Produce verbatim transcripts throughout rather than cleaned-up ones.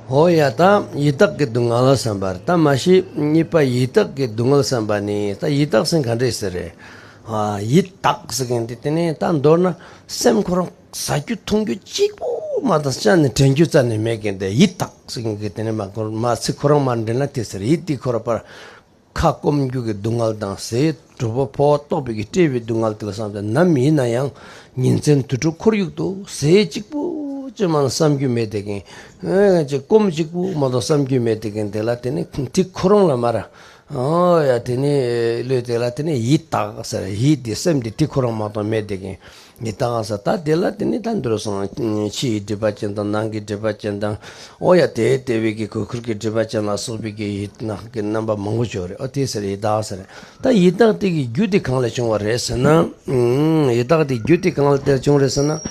ཧོ་ཡ། ད་ཡི་དྭགས་ཀྱི་སྡུག་བསྔལ་བསམ་པ་རེད། ད་མ་གཞི་གཉིས་པ་ཡི་དྭགས་ཀྱི་སྡུག་བསྔལ་བསམ་པ་ནི། ད་ཡི་དྭགས་ཟེར་ག་འདྲས་ཟེར་རེད། ཨ། ཡི་དྭགས་ཟེར་མཁན་དེ་དེ་ནས་ད་མདོར་ན་སེམས་ཁོ་རང་ཟ་རྒྱུ་འཐུང་རྒྱུ་གཅིག་པོ་མ་གཏོགས་ཅང་ནས་དྲན་རྒྱུ་རྩ་ནས་མེད་མཁན་དེ་ཡི་དྭགས་ཟེར་མཁན་གྱི་དེ་ནས་མ་ཁོ་མ་ཚིག་ཁོ་རང་མར་འདྲེན་ན་དེ་ཟེར། ཡི་དེ་ཁོ་རང་པར་ཁ་སྐོམ་རྒྱུ་གི་སྡུག་བསྔལ་དང་ཟས་དྲོ་པོ་ཕོ་བ་ལྟོགས་པའི་གི་བཀྲེས་པའི་སྡུག་བསྔལ་དེ་ལ་བསམ་སྟེ་ནམ་ཡིན་ན་ཡང་ཉིན་མཚན་དུས་དྲུག་ཁོར་ཡུག་ཏུ་ཟས་གཅིག་པུ་ཅི་མང་བསམ་རྒྱུ་མེད་དེ་གིན། ཨེ་ཅིག་སྐོམ་གཅིག་པུ་མ་གཏོགས་བསམ་རྒྱུ་མེད་དེ་གིན། དེ་ལ་དེ་ནི་དེ་ཁོ་རང་ལ་མ་ར། ཨོ་ཡ། དེ་ནི་ལོས་དེ་ལ་དེ་ནི་ཡི་དྭགས་ཟེར། ཡི་དེ་སེམས་དེ་དེ་ཁོ་རང་མ་གཏོགས་མེད་དེ་གིན། ཡི་དྭགས་ཟེར། ད་དེ་ལ་དེ་ནི་ད་འདུལ་སོང་། ཕྱི་ཡི་སྒྲིབ་པ་ཅན་དང་ནང་གི་སྒྲིབ་པ་ཅན་དང་། ཨོ་ཡ། དེ་དེ་བས་ཀྱི་གོས་ཁུར་གྱི་སྒྲིབ་པ་ཅན་ལ་སོགས་པའི་གི་ཡི་དྭགས་ཀྱི་རྣམ་པ་མང་པོ་ཅིག་ཡོད་རེད། ཨོ་དེ་ཟེར་ཡི་དྭགས་ཟེར། ད་ཡི་དྭགས་དེ་གི་རྒྱུ་དེ་གང་ལས་བྱུང་བ་རེད་ཟེར་ན། ཨུམ། ཡི་དྭགས་དེ་རྒྱུ་དེ་གང་ལས་དེ་བྱུང་རེད་ཟེར་ན།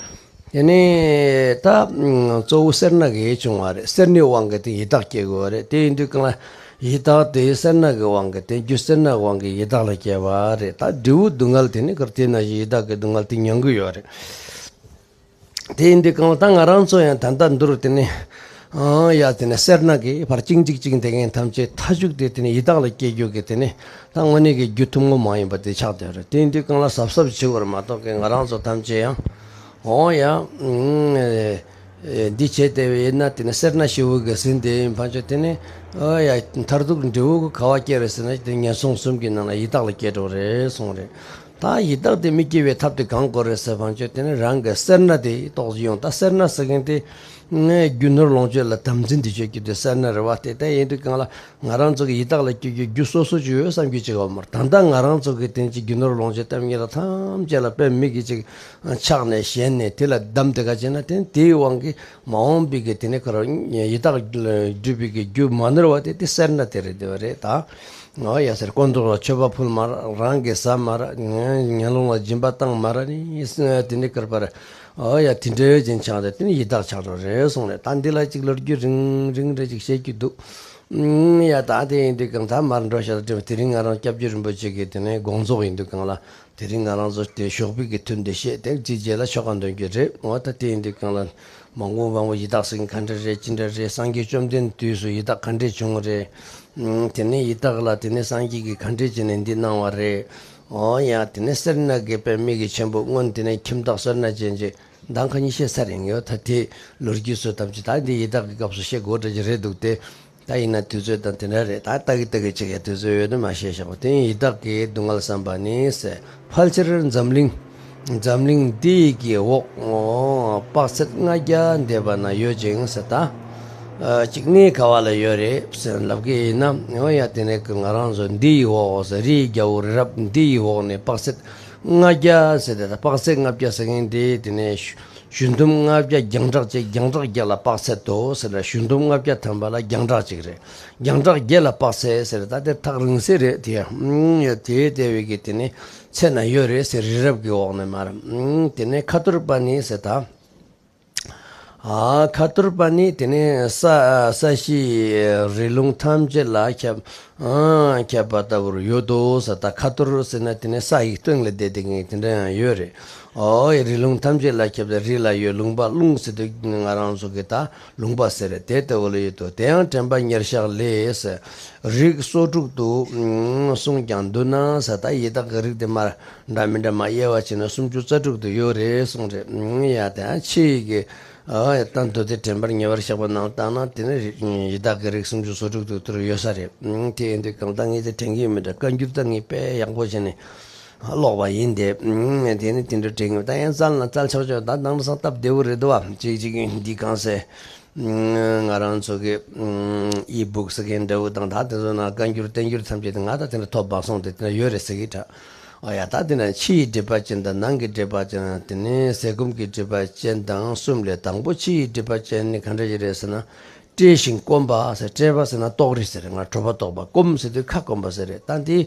དེ་ནས་ད་ཨུམ་གཙོ་བོ་སེར་སྣ་གིས་བྱུང་བ་རེད། སེར་སྣའི་དབང་གིས་དེ་ཡི་དྭགས་སྐྱེ་དགོས་པ་རེད། དེ་ཡིན་དུས་གང་ལ་ཡི་དྭགས་དེ་སེར་སྣ་གི་དབང་གིས་དེ་རྒྱུ་སེར་སྣ་གི་དབང་གིས་ཡི་དྭགས་ལ་སྐྱེ་བ་རེད། ད་འབྲས་བུ་སྡུག་བསྔལ་དེ་ནི་གར་དེ་ན་བཞིན་ཡི་དྭགས་ཀྱི་སྡུག་བསྔལ་དེ་མྱང་གི་ཡོད་རེད། དེ་ཡིན་དུས་གང་ལ་ད་ང་རང་ཚོ་ཡང་ད་ལྟ་འདུར་དེ་ནི། ཨང་ཡ། དེ་ནི་སེར་སྣ་གིས་ཕར་གཅིག་གཅིག་གཅིག་དེ་ངན་ཐམས་ཅད་མཐའ་གཅིག་དེ་དེ་ནི་ཡི་དྭགས་ལ་སྐྱེ་རྒྱུ་གི་དེ་ནི་ད་དངོས་གནས་ཀྱི་རྒྱུ་ཐུན་མོང་མ་ཡིན་པ་དེ་ཆགས་བསྡད་རེད། དེ་ཡིན་དུས་གང་ལ་གཟབ་གཟབ་བྱེད་དགོས་རེད་མ་གཏོགས་ཀྱི་ང་རང་ཚོ་ཐམས་ཅད་ཡང་། ཨོ་ཡ། ཨང་། འདི་བྱས་དེ་བས་ཡིན་ན་དེ་ནི་སེར་སྣ་ཞི་བོ་གིས་ཟིན་དེ་ཕན་ཆད་དེ་ནི། ཨོ་ཡ། མཐར་ཐུག་འབྲས་བུ་གི་ག་བ་སྐྱེ་རེད་ཟེར་ན་དེ་ངན་སོང་གསུམ་གྱི་ནང་ལ་ཡི་དྭགས་ལ་སྐྱེ་འགྲོ་རེད་གསུངས་རེད། ད་ཡི་དྭགས་དེ་མི་སྐྱེ་བའི་ཐབས་དེ་གང་དགོས་རེད་ཟེར་བ་ཅོ་དེ་ནི་རང་གི་སེར་སྣ་དེ་རྟོགས་ཡོང་། ད་སེར་སྣ་ཟེར་མཁན་དེ་ངའི་རྒྱུ་ནོར་ལོངས་སྤྱོད་ལ་དམ་འཛིན་དེ་བྱེད་རྒྱུ་དེ་སེར་སྣ་རེད་བ། དེ་ལྟ་ཡིན་དུས་གང་ལ་ང་རང་ཚོ་གི་ཡི་དྭགས་ལ་སྐྱེ་རྒྱུ་རྒྱུ་སོ་སོ་ཅིག་ཡོད་བསམ་རྒྱུ་ཅིག་ཡོད་མ་རེད། ད་ལྟ་ང་རང་ཚོ་གི་དེ་ཅིག་རྒྱུ་ནོར་ལོངས་སྤྱོད་གཏམ་ངེས་ལ་ཐམས་ཅད་ལ་དཔེ་མི་གི་ཅིག་ཆགས་ནས་ཞེན་ནས་དེ་ལ་བསྡམས་དེ་ག་བྱས་ན་དེ་དེའི་དབང་གིས་མ་འོངས་པའི་གི་དེ་ནི་ཁོ་རང་ཡི་དྭགས་སྒྲུབ་པའི་གི་རྒྱུ་མ་ནོར་བ་དེ་དེ་སེར་སྣ་དེ་རེད་དེ་བ་རེད་ད། ཨོ་ཡ་ཟེར། དཀོན་མཆོག་ལ་མཆོད་པ་ཕུལ་མ་ར། རང་གིས་ཟ་མ་ར། ངན་སློང་ལ་སྦྱིན་པ་བཏང་མ་ར་ནི། དེ་ནི་ཀར་པར། ཨོ་ཡ། དེ་འདྲའི་སྦྱིན་ཆགས་དེ་དེ་ནི་ཡི་དྭགས་ཆགས་འགྲོ་རེད་གསུངས་རེད། ད་འདི་ལ་ཅིག་ལོ་རྒྱུས་རིང་རིང་རེ་ཅིག་བཤད་རྒྱུ་འདུག་ཨུམ། ཡ། ད་དེ་ཡིན་དུས་གང་ད་མར་འགྲོ་ཤག་དེ་རིང་ང་རང་སྐྱབས་རྗེ་རིན་པོ་ཆེ་གི་དེ་ནས་དགོངས་རྫོགས་ཡིན་དུས་གང་ལ། དེ་རིང་ང་རང་ཚོ་དེ་ཞོགས་པའི་གི་ཐུན་དེ་བཤད་དེ་རྗེས་རྗེས་ལ་ཆོ་ག་འདོན་རྒྱུ་རེད། འོ་ད་དེ་ཡིན་དུས་གང་ལ་མ་འོངས་པའི་ཡི་དྭགས་ཟེར་མཁན་ག་འདྲ་རེད་ཅི་འདྲ་རེད། སངས་རྒྱས་བཅོམ་ལྡན་དུས་སུ་ཡི་དྭགས་ག་འདྲས་བྱུང་བ་རེད། ཨུམ། དེ་ནས་ཡི་དྭགས་ལ་དེ་ནས་སངས་རྒྱས་ཀྱིས་ག་འདྲས་བྱས་ནས་འདི་གནང་བ་རེད། འོ་ཡ། དེ་ནས་སེར་སྣ་གི་དཔེ་མི་གི་ཆེན་པོ་སྔོན་དེ་ནས་ཁྱིམ་བདག་སེར་སྣ་ཅན་གྱི་མདང་ཁ་ཉིན་བཤད་ཚར་ཡིན་ཡོད། ད་དེ་ལོ་རྒྱུས་སུ་ཐམས་ཅད་ད་འདི་ཡི་དྭགས་ཀྱི་སྐབས་སུ་བཤད་དགོས་འདྲ་ཅིག་རེད་འདུག་སྟེ། ད་ཡིན་ན་དུས་ཚོད་དང་དེ་འདྲ་རེད། ད་ལྟ་གི་ལྟ་གི་ཅིག་ཡ་དུས་ཚོད་ཡོད་དུ་མ་བཤད་བཞག་པ་དེ་ཡི་དྭགས་ཀྱི་སྡུག་བསྔལ་བསམ་པ་ནི་ཟེར། ཕལ་ཆེར་འཛམ་གླིང་འཛམ་གླིང་འདི་ཡི་གི་འོག་དཔག་ཚད་ལྔ་བརྒྱ་འདས་པ་ན་ཡོད་ཅིང་ཟེར་ད། ཨ། གཅིག་ནི་ག་བ་ལ་ཡོད་རེད་ཟེར་ལབ་གི་ཡིན་ན། འོ་ཡ། དེ་ནས་ང་རང་ཚོ་འདི་ཡི་འོག་ཟེར། རིའི་རྒྱལ་པོ་རི་རབ་འདི་ཡི་འོག་ནས་དཔག་ཚད་ལྔ་བརྒྱ་ཟེར་ཏེ། ད་དཔག་ཚད་ལྔ་བརྒྱ་ཟེར་མཁན་དེ་དེ་ནས་གཞུ་འདོམ་ལྔ་བརྒྱ་རྒྱང་གྲགས་གཅིག་རྒྱང་གྲགས་བརྒྱད་ལ་དཔག་ཚད་དོ་ཟེར་ན། གཞུ་འདོམ་ལྔ་བརྒྱ་ཐམ་པ་ལ་རྒྱང་གྲགས་གཅིག་རེད། རྒྱང་གྲགས་བརྒྱད་ལ་དཔག་ཚད་ཟེར། ད་དེ་ཐག་རིང་ས་རེད་དེ། ཨུམ། ཡ། དེ་དེ་བས་ཀྱི་དེ་ནས་ཚད་ན་ཡོད་རེད་ཟེར། རི་རབ་ཀྱི་འོག་ནས་མར། ཨུམ། དེ་ནས་ཁ་ཐོར་པ་ནི་ཟེར་ད། ཨ། ཁ་ཐོར་པ་ནི་དེ་ནས་ས་ས་གཞི་རི་ལུང་ཐམས་ཅད་ལ་ཁྱབ། ཨ། ཁྱབ་པ་ལྟ་བུར་ཡོད་དོ་ཟེར། ད་ཁ་ཐོར་ཟེར་ན་དེ་ནས་ས་ཡི་སྟེང་ལ་བསྡད་དེ་ངས་དེ་འདྲ་ཡང་ཡོད་རེད། ཨོ་ཡ། རི་ལུང་ཐམས་ཅད་ལ་ཁྱབ་སྟེ་རི་ལ་ཡོད། ལུང་པ་ལུང་ཟེར་དུས་ང་རང་ཚོ་གི་ད་ལུང་པ་ཟེར་རེད། དེ་ལྟ་བུ་ལ་ཡོད་དོ། དེ་ཡང་དྲན་པ་ཉེར་བཞག་ལས་ཟེར། རིགས་སོ་དྲུག་ཏུ་གསུངས་ཀྱང་འདུག་ན་ཟེར། ད་ཡི་དྭགས་ཀྱི་རིགས་དེ་མར་འདྲ་མི་འདྲ་མ་དབྱེ་བ་བྱས་ན་སུམ་ཅུ་རྩ་དྲུག་ཏུ་ཡོད་རེད་གསུངས་རེད། ཡ། དེ་ཡང་ཕྱི་ཡི་གི། ཨ། ད་མདོ་སྡེ་དྲན་པ་ཉེ་བར་བཞག་པ་ནང་བཏང་ན་དེ་ནི་ཡི་དྭགས་ཀྱི་རིགས་སུམ་ཅུ་སོ་དྲུག་ཏུ་དེར་ཡོད་ས་རེད། དེ་ཡིན་དུས་གང་ལྟར་ངས་དེ་དྲན་གྱི་ཡོད་མེད་འདྲ། བཀའ་འགྱུར་ད་ངས་དཔེ་ཡག་པོ་བྱས་ནས་ཀློག་པ་ཡིན་ཏེ། དེ་ནི་དེ་འདྲ་དྲན་གྱི་ཡོད། ད་ཡང་བཙལ་ན་བཙལ་ཆོག་ཆོག་ད་དེང་སང་སྟབས་བདེ་བོ་རེད་འདུག་བ། གཅིག་གཅིག་འདི་གང་ཟེར། ང་རང་ཚོ་གི་ཨི་བུག་ཟེར་མཁན་འདྲ་བོ་དང་ད་དེ་ཚོ་ནང་བཀའ་འགྱུར་བསྟན་འགྱུར་ཐམས་ཅད་དེ་ང་ད་དེ་འདྲ་ཐོབ་པ་སོང་སྟེ་དེ་འདྲ་ཡོད་རེད་ཟེར་གི་འདྲ། ཨ་ཡ། ད་དེ་ན་ཕྱི་ཡི་སྒྲིབ་པ་ཅན་དང་ནང་གི་སྒྲིབ་པ་ཅན། དེ་ནས་ཟས་སྐོམ་གྱི་སྒྲིབ་པ་ཅན་དང་གསུམ་ལས། དང་པོ་ཕྱི་ཡི་སྒྲིབ་པ་ཅན་ནི་ག་འདྲ་ཞིག་རེད་ཟེར་ན། བཀྲེས་ཤིང་སྐོམ་པ་ཟེར། བཀྲེས་པ་ཟེར་ན་ལྟོགས་རི་ཟེར། ང་དྲོ་པ་ལྟོགས་པ། སྐོམ་ཟེར་དུས་ཁ་སྐོམ་པ་ཟེར་རེད། ད་འདི་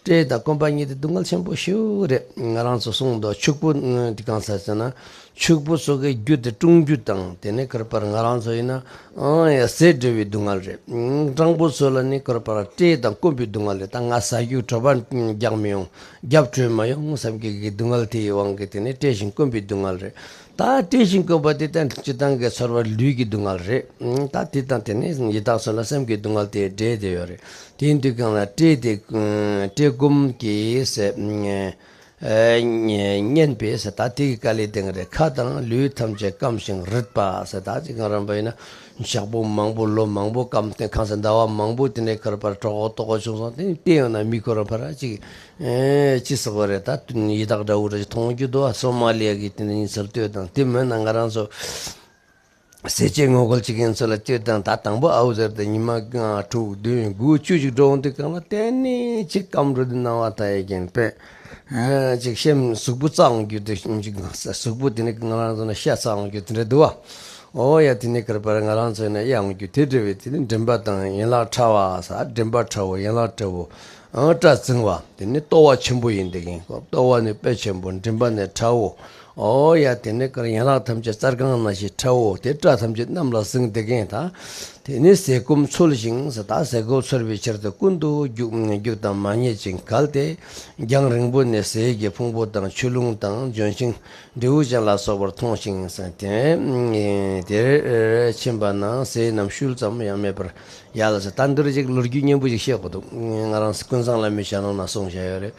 བཀྲེས་དང་སྐོམ་པ་གཉིས་དེ་སྡུག་བསྔལ་ཆེན་པོ་ཞེ་པོ་རེད། ང་རང་ཚོ་གསུངས་འདུག་ཕྱུག་པོ་འདི་གང་ཟེར་ཟེར་ན། ཕྱུག་པོ་ཚོ་གི་རྒྱུ་དེ་བཀྲུང་རྒྱུ་དང་། དེ་ནས་ཁར་པར་ང་རང་ཚོ་ཡིན་ན། ཨང་ཡ། ཟས་བྲོ་བའི་སྡུག་བསྔལ་རེད། སྤྲང་པོ་ཚོ་ལ་ནི་ཁར་པར་བཀྲེས་དང་སྐོམ་པའི་སྡུག་བསྔལ་རེད། ད་ང་ཟ་རྒྱུ་དྲོ་པ་རྒྱག་མི་ཡོང་། རྒྱབ་བྲོས་མ་ཡོང་བསམ་གྱི་གི་སྡུག་བསྔལ་དེ་ཡི་དབང་གིས་དེ་ནི་བཀྲེས་ཤིང་སྐོམ་པའི་སྡུག་བསྔལ་རེད། ད་བཀྲེས་ཤིང་སྐོམ་པ་དེ་ད་སྤྱིར་བཏང་གི་ཚོར་བ་ལུས་ཀྱི་སྡུག་བསྔལ་རེད། ཨང་། ད་དེ་དང་དེ་ནས་ཡི་དྭགས་ཚོ་ལ་སེམས་ཀྱི་སྡུག་བསྔལ་དེ་འདྲེས་བསྡད་ཡོད་རེད། དེ་ཡིན་དུས་གང་ལ་བཀྲེས་ཏེ། ཨང་། བཀྲེས་སྐོམ་གྱིས་ཟེར། ཨང་། ཨེ། མཉེན་པས་ཟེར། ད་དེ་གི་དཀའ་ལས་དེ་རེད། ཁ་དང་ལུས་ཐམས་ཅད་སྐམ་ཞིང་རུད་པ་ཟེར། ད་ཅིག་གང་རམ་པ་ཡིན་ན་ཞག་པོ་མང་པོ་ལོ་མང་པོ་སྐམ་སྟེ། གང་ཟེར། ཟླ་བ་མང་པོ་དེ་ནས་ཁར་པར་གྲོགས་ཏོག་ཅུང་སོང་སྟེ། དེ་ཡང་ན་མི་ཁོ་རང་ཕར་ཅིག་ཨེ། ཅི་ཟེར་བ་རེད། ད་ཡི་དྭགས་འདྲ་བོ་རེ་མཐོང་རྒྱུ་འདུག་ཨ། སོ་མ་ལི་ཡ་གི་དེ་ནས་ཡིན་ཟེར་ལྟོས་དང་། དེ་མིན་ན་ང་རང་ཚོ་ཟས་བཅད་ངོ་རྒོལ་བྱེད་མཁན་ཚོ་ལ་ལྟོས་དང་། ད་དང་པོ་ཨའུ་ཟེར་ཏེ་ཉི་མ་ལྔ་དྲུག་བདུན་དགུ་བཅུ་ཅིག་འགྲོ་འོང་དུས་གང་ལ་དེ་ནས་ཅིག་སྐམ་འགྲོ་དུས་སྣང་བ་མཐའ་ཡས་ཀྱིན་པས། ཨེ། ཅིག་སེམས་གཟུགས་པོ་ཚ་འོང་རྒྱུ་དེ་ཅིག་གཟུགས་པོ་དེ་ནས་ང་རང་ཚོ་ན་ཤ་ཚ་འོང་རྒྱུ་དེ་འདྲ་འདུག་ཨ། ཨོ་ཡ། དེ་ནས་ཁར་པར་ང་རང་ཚོ་ན་གཡའ་འོང་རྒྱུ་དེ་འདྲ་བས། དེ་ནས་མགྲིན་པ་དང་ཡན་ལག་ཕྲ་བ་ཟེར། མགྲིན་པ་ཕྲ་བོ་ཡན་ལག་ཕྲ་བོ། ཨང་། སྐྲ་རྩིང་བ། དེ་ནི་ལྟོ་བ་ཆེན་པོ་ཡིན་དེ་གིན། ལྟོ་བ་ནི་དཔེ་ཆེན་པོ། མགྲིན་པ་ནི་ཕྲ་བོ། ཨོ་ཡ། དེ་ནི་ཀར་ཡན་ལག་ཐམས་ཅད་སྲ་གང་ན་བཞིན་ཕྲ་བོ། དེ་སྐྲ་ཐམས་ཅད་གནམ་ལ་ཟིང་དེ་གིན། ད་དེ་ནི་ཟས་སྐོམ་འཚོལ་ཞིང་ཟེར། ད་ཟས་སྐོམ་འཚོལ་བའི་ཕྱིར་དུ་ཀུན་ཏུ་རྒྱུག་རྒྱུག་དང་མ་རྙེད་ཅིང་གལ་ཏེ། རྒྱང་རིང་པོ་ནས་ཟས་ཀྱི་ཕུང་པོ་དང་ཆུ་ཀླུང་དང་ལྗོན་ཤིང་འབྲས་བུ་ཅན་ལ་སོགས་པར་མཐོང་ཞིང་ཟེར། དེ་དེར་ཕྱིན་པ་ན་ཟས་རྣམས་ཤུལ་ཙམ་ཡང་མེད་པར། ཡ་ལ་ཟེར། ད་འདིར་ཅིག་ལོ་རྒྱུས་སྙན་པོ་ཞིག་བཤད་དགོས་འདུག་ང་རང་ཀུན་བཟང་བླ་མའི་ཞལ་ལུང་ན་གསུངས་བཞག་ཡོད་རེད།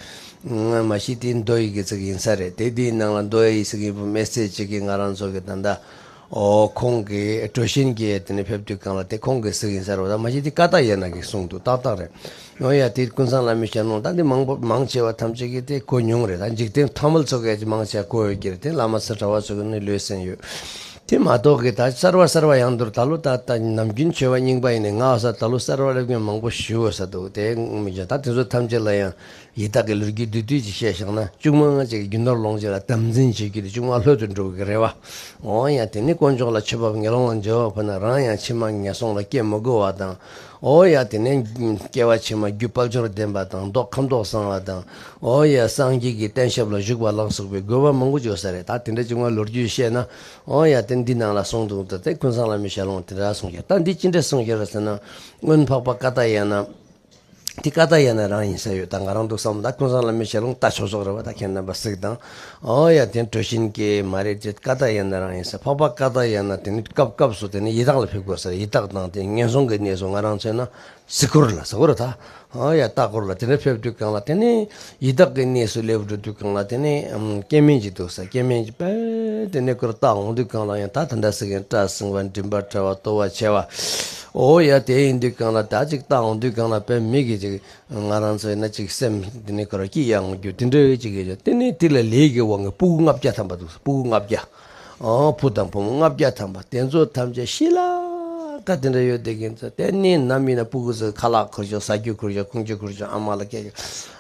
ང་མ་གཞི་དེ་མདོ་ཡི་གི་ཚིག་ཡིན་ས་རེད། དེ་དེའི་ནང་ལ་མདོ་ཡི་ཚིག་ཡིན་པོ་མེད་ཚེ་ཅིག་གི་ང་རང་ཚོ་གི་ད་ལྟ། ཨོ། ཁོང་གི་གྲོ་བཞིན་གྱི་དེ་ནས་ཕེབས་དུས་གང་ལ་དེ་ཁོང་གི་ཚིག་ཡིན་ས་རེད་བ། ད་མ་གཞི་དེ་ཀ་ཏ་ཡ་ན་གི་གསུངས་འདུག་ཏག་ཏག་རེད། ཨོ་ཡ། དེ་ཀུན་བཟང་བླ་མའི་ཞལ་ལུང་ད་འདི་མང་པོ་མང་ཆེ་བ་ཐམས་ཅད་ཀྱིས་དེ་གོ་མྱོང་རེད། ད་འཇིག་རྟེན་ཐ་མལ་ཚོ་གས་ཀྱི་མང་ཆེ་བ་གོ་ཡོད་ཀྱི་རེད། དེ་བླ་མ་ཚེ་གྲྭ་བ་ཚོ་གི་ནི་ལོས་ཟིན་ཡོད། དེ་མ་གཏོགས་ཀྱི་ད་གསར་བ་གསར་བ་ཡང་འདུར་ད་ལོ་ད་ད་ནམ་རྒྱུན་ཆོས་པ་རྙིང་པ་ཡིན་ནས་ང་ས་ད་ལོ་གསར་བ་སླེབས་མཁན་མང་པོ་ཞུ་འོས་ས་འདུག་དེ་མི་བྱ། ད་དེ་ཚོ་ཐམས་ཅད་ལ་ཡང་ཡི་དྭགས་ཀྱི་ལོ་རྒྱུས་བསྡུས་བསྡུས་ཅིག་བཤད་བཞག་ན་ཅུང་མང་ཅིག་རྒྱུ་ནོར་ལོངས་སྤྱོད་ལ་དམ་འཛིན་བྱེད་རྒྱུ་དེ་ཅུང་མང་ལྷོད་དུ་འགྲོ་གི་རེད་བ། འོ་ཡ། དེ་ནི་དཀོན་མཆོག་ལ་མཆོད་པ་ངན་སློང་ལ་འབྱོར་བ་ཕུལ་ན་རང་ཡང་ཕྱི་མ་ངན་སོང་ལ་སྐྱེ་མི་དགོས་པ་དང་། འོ་ཡ། དེ་ནས་སྐྱེ་བ་ཕྱི་མ་རྒྱུ་དཔལ་འབྱོར་ལྡན་པ་དང་མདོག་ཁམ་མདོག་བཟང་བ་དང་། འོ་ཡ། སངས་རྒྱས་ཀྱི་བསྟན་ཞབས་ལ་བཞུགས་པ་ལ་སོགས་པའི་དགོས་པ་མང་པོ་ཡོད་ས་རེད། ད་དེ་འདྲ་ཅིག་ང་ལོ་རྒྱུས་བཤད་ན། འོ་ཡ། དེ་འདི་ནང་ལ་གསུངས་འདུག་ད་དེ་ཀུན་བཟང་བླ་མའི་ཞལ་ལུང་དེ་འདྲ་གསུངས་ཤག་ད་འདི་ཅི་འདྲ་གསུངས་ཤག་ཟེར་ན། སྔོན་འཕགས་པ་ཀ་ཏ་ཡ་ན། དེ་ཀ་ཏ་ཡ་ན་རང་ཡིན་ས་ཡོད། ད་ང་རང་འདུག་བསམ། ད་ཀུན་བཟང་བླ་མའི་ཞལ་ལུང་ལྟ་ཆོག་ཆོག་རེད་བ། ད་ཁྱེད་རྣམ་པ་གཟིགས་དང་། འོ་ཡ། དེ་གྲོ་བཞིན་གྱི་མ་རེད། དེ་ཀ་ཏ་ཡ་ན་རང་ཡིན་ས། འཕགས་པ་ཀ་ཏ་ཡ་ན་དེ་ནི་སྐབས་སྐབས་སུ་དེ་ནི་ཡི་དྭགས་ལ་ཕེབས་དགོས་ས་རེད། ཡི་དྭགས་དང་དེ་ངན་སོང་གི་གནས་སུ་ང་རང་མཚོན་ན། གཟིགས་སྐོར་ལ་ཟེར་བ་རེད་ད། ཨ་ཡ། ལྟ་སྐོར་ལ་དེ་འདྲ་ཕེབས་དུས་གང་ལ་དེ་ནས་ཡི་དྭགས་ཀྱི་གནས་སུ་སླེབས་འགྲོ་དུས་གང་ལ་དེ་ནས་ཨམ་སྐྱེ་དམན་ཅིག་འདུག་ས། སྐྱེ་དམན་ཅིག་དཔེ་དེ་ནས་ཁོར་ལྟ་འོང་དུས་གང་ལ་ཡང་ད་ད་འདྲ་ཟེར་མཁན་སྐྲ་སྲིང་བ། མགྲིན་པ་ཕྲ་བ། ལྟོ་བ་ཆེ་བ། ཨོ་ཡ། དེ་ཡིན་དུས་གང་ལ་ད་ཅིག་ལྟ་འོང་དུས་གང་ལ་དཔེ་མི་གི་ཅིག་ང་རང་ཚོ་ཡིན་ན་ཅིག་སེམས་དེ་ནས་ཁོར་སྐྱིད་ཡང་འོང་རྒྱུ་དེ་འདྲ་ཅིག་ཡོད། དེ་ནས་དེ་ལ་ལས་ཀྱི་དབང་གིས་སྤུ་གུ་ལྔ་བརྒྱ་ཐམ་པ་འདུག་སྤུ་གུ་ལྔ་བརྒྱ། ཨང་། བུ་དང་བུ་མོ་ལྔ་བརྒྱ་ཐམ་པ་དེ་ཚོ་ཐམས་ཅད་ཤི་ལ་ཀ་དེ་འདྲ་ཡོད་དེ་གིན་ཚོ། དེ་ནས་ནམ་ཡིན་ན་སྤུ་གུ་ཚོ་ཁ་ལག་ཁུར་ཤོག་ཟ་རྒྱུ་ཁུར་ཤོག་ཁུང་ཆུ་ཁུར་ཤོག་ཨ་མ་ལ་སྐད་ཤོག་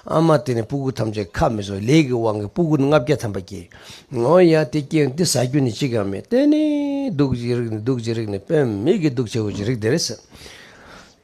ཨ་མ་དེ་ནས་སྤུ་གུ་ཐམས་ཅད་ཁ་མི་སོ། ལས་ཀྱི་དབང་གིས་སྤུ་གུ་ལྔ་བརྒྱ་ཐམ་པ་སྐྱེས། འོ་ཡ། དེ་སྐྱེས་དེ་ཟ་རྒྱུ་ནི་གཅིག་ཀྱང་མེད། དེ་ནས་སྡུག་ཅིག་རིག་ནས་སྡུག་ཅིག་རིག་ནས་དཔེ་མི་གི་སྡུག་ཆེ་བོ་ཅིག་རིག་དེ་རེད་ཟེར།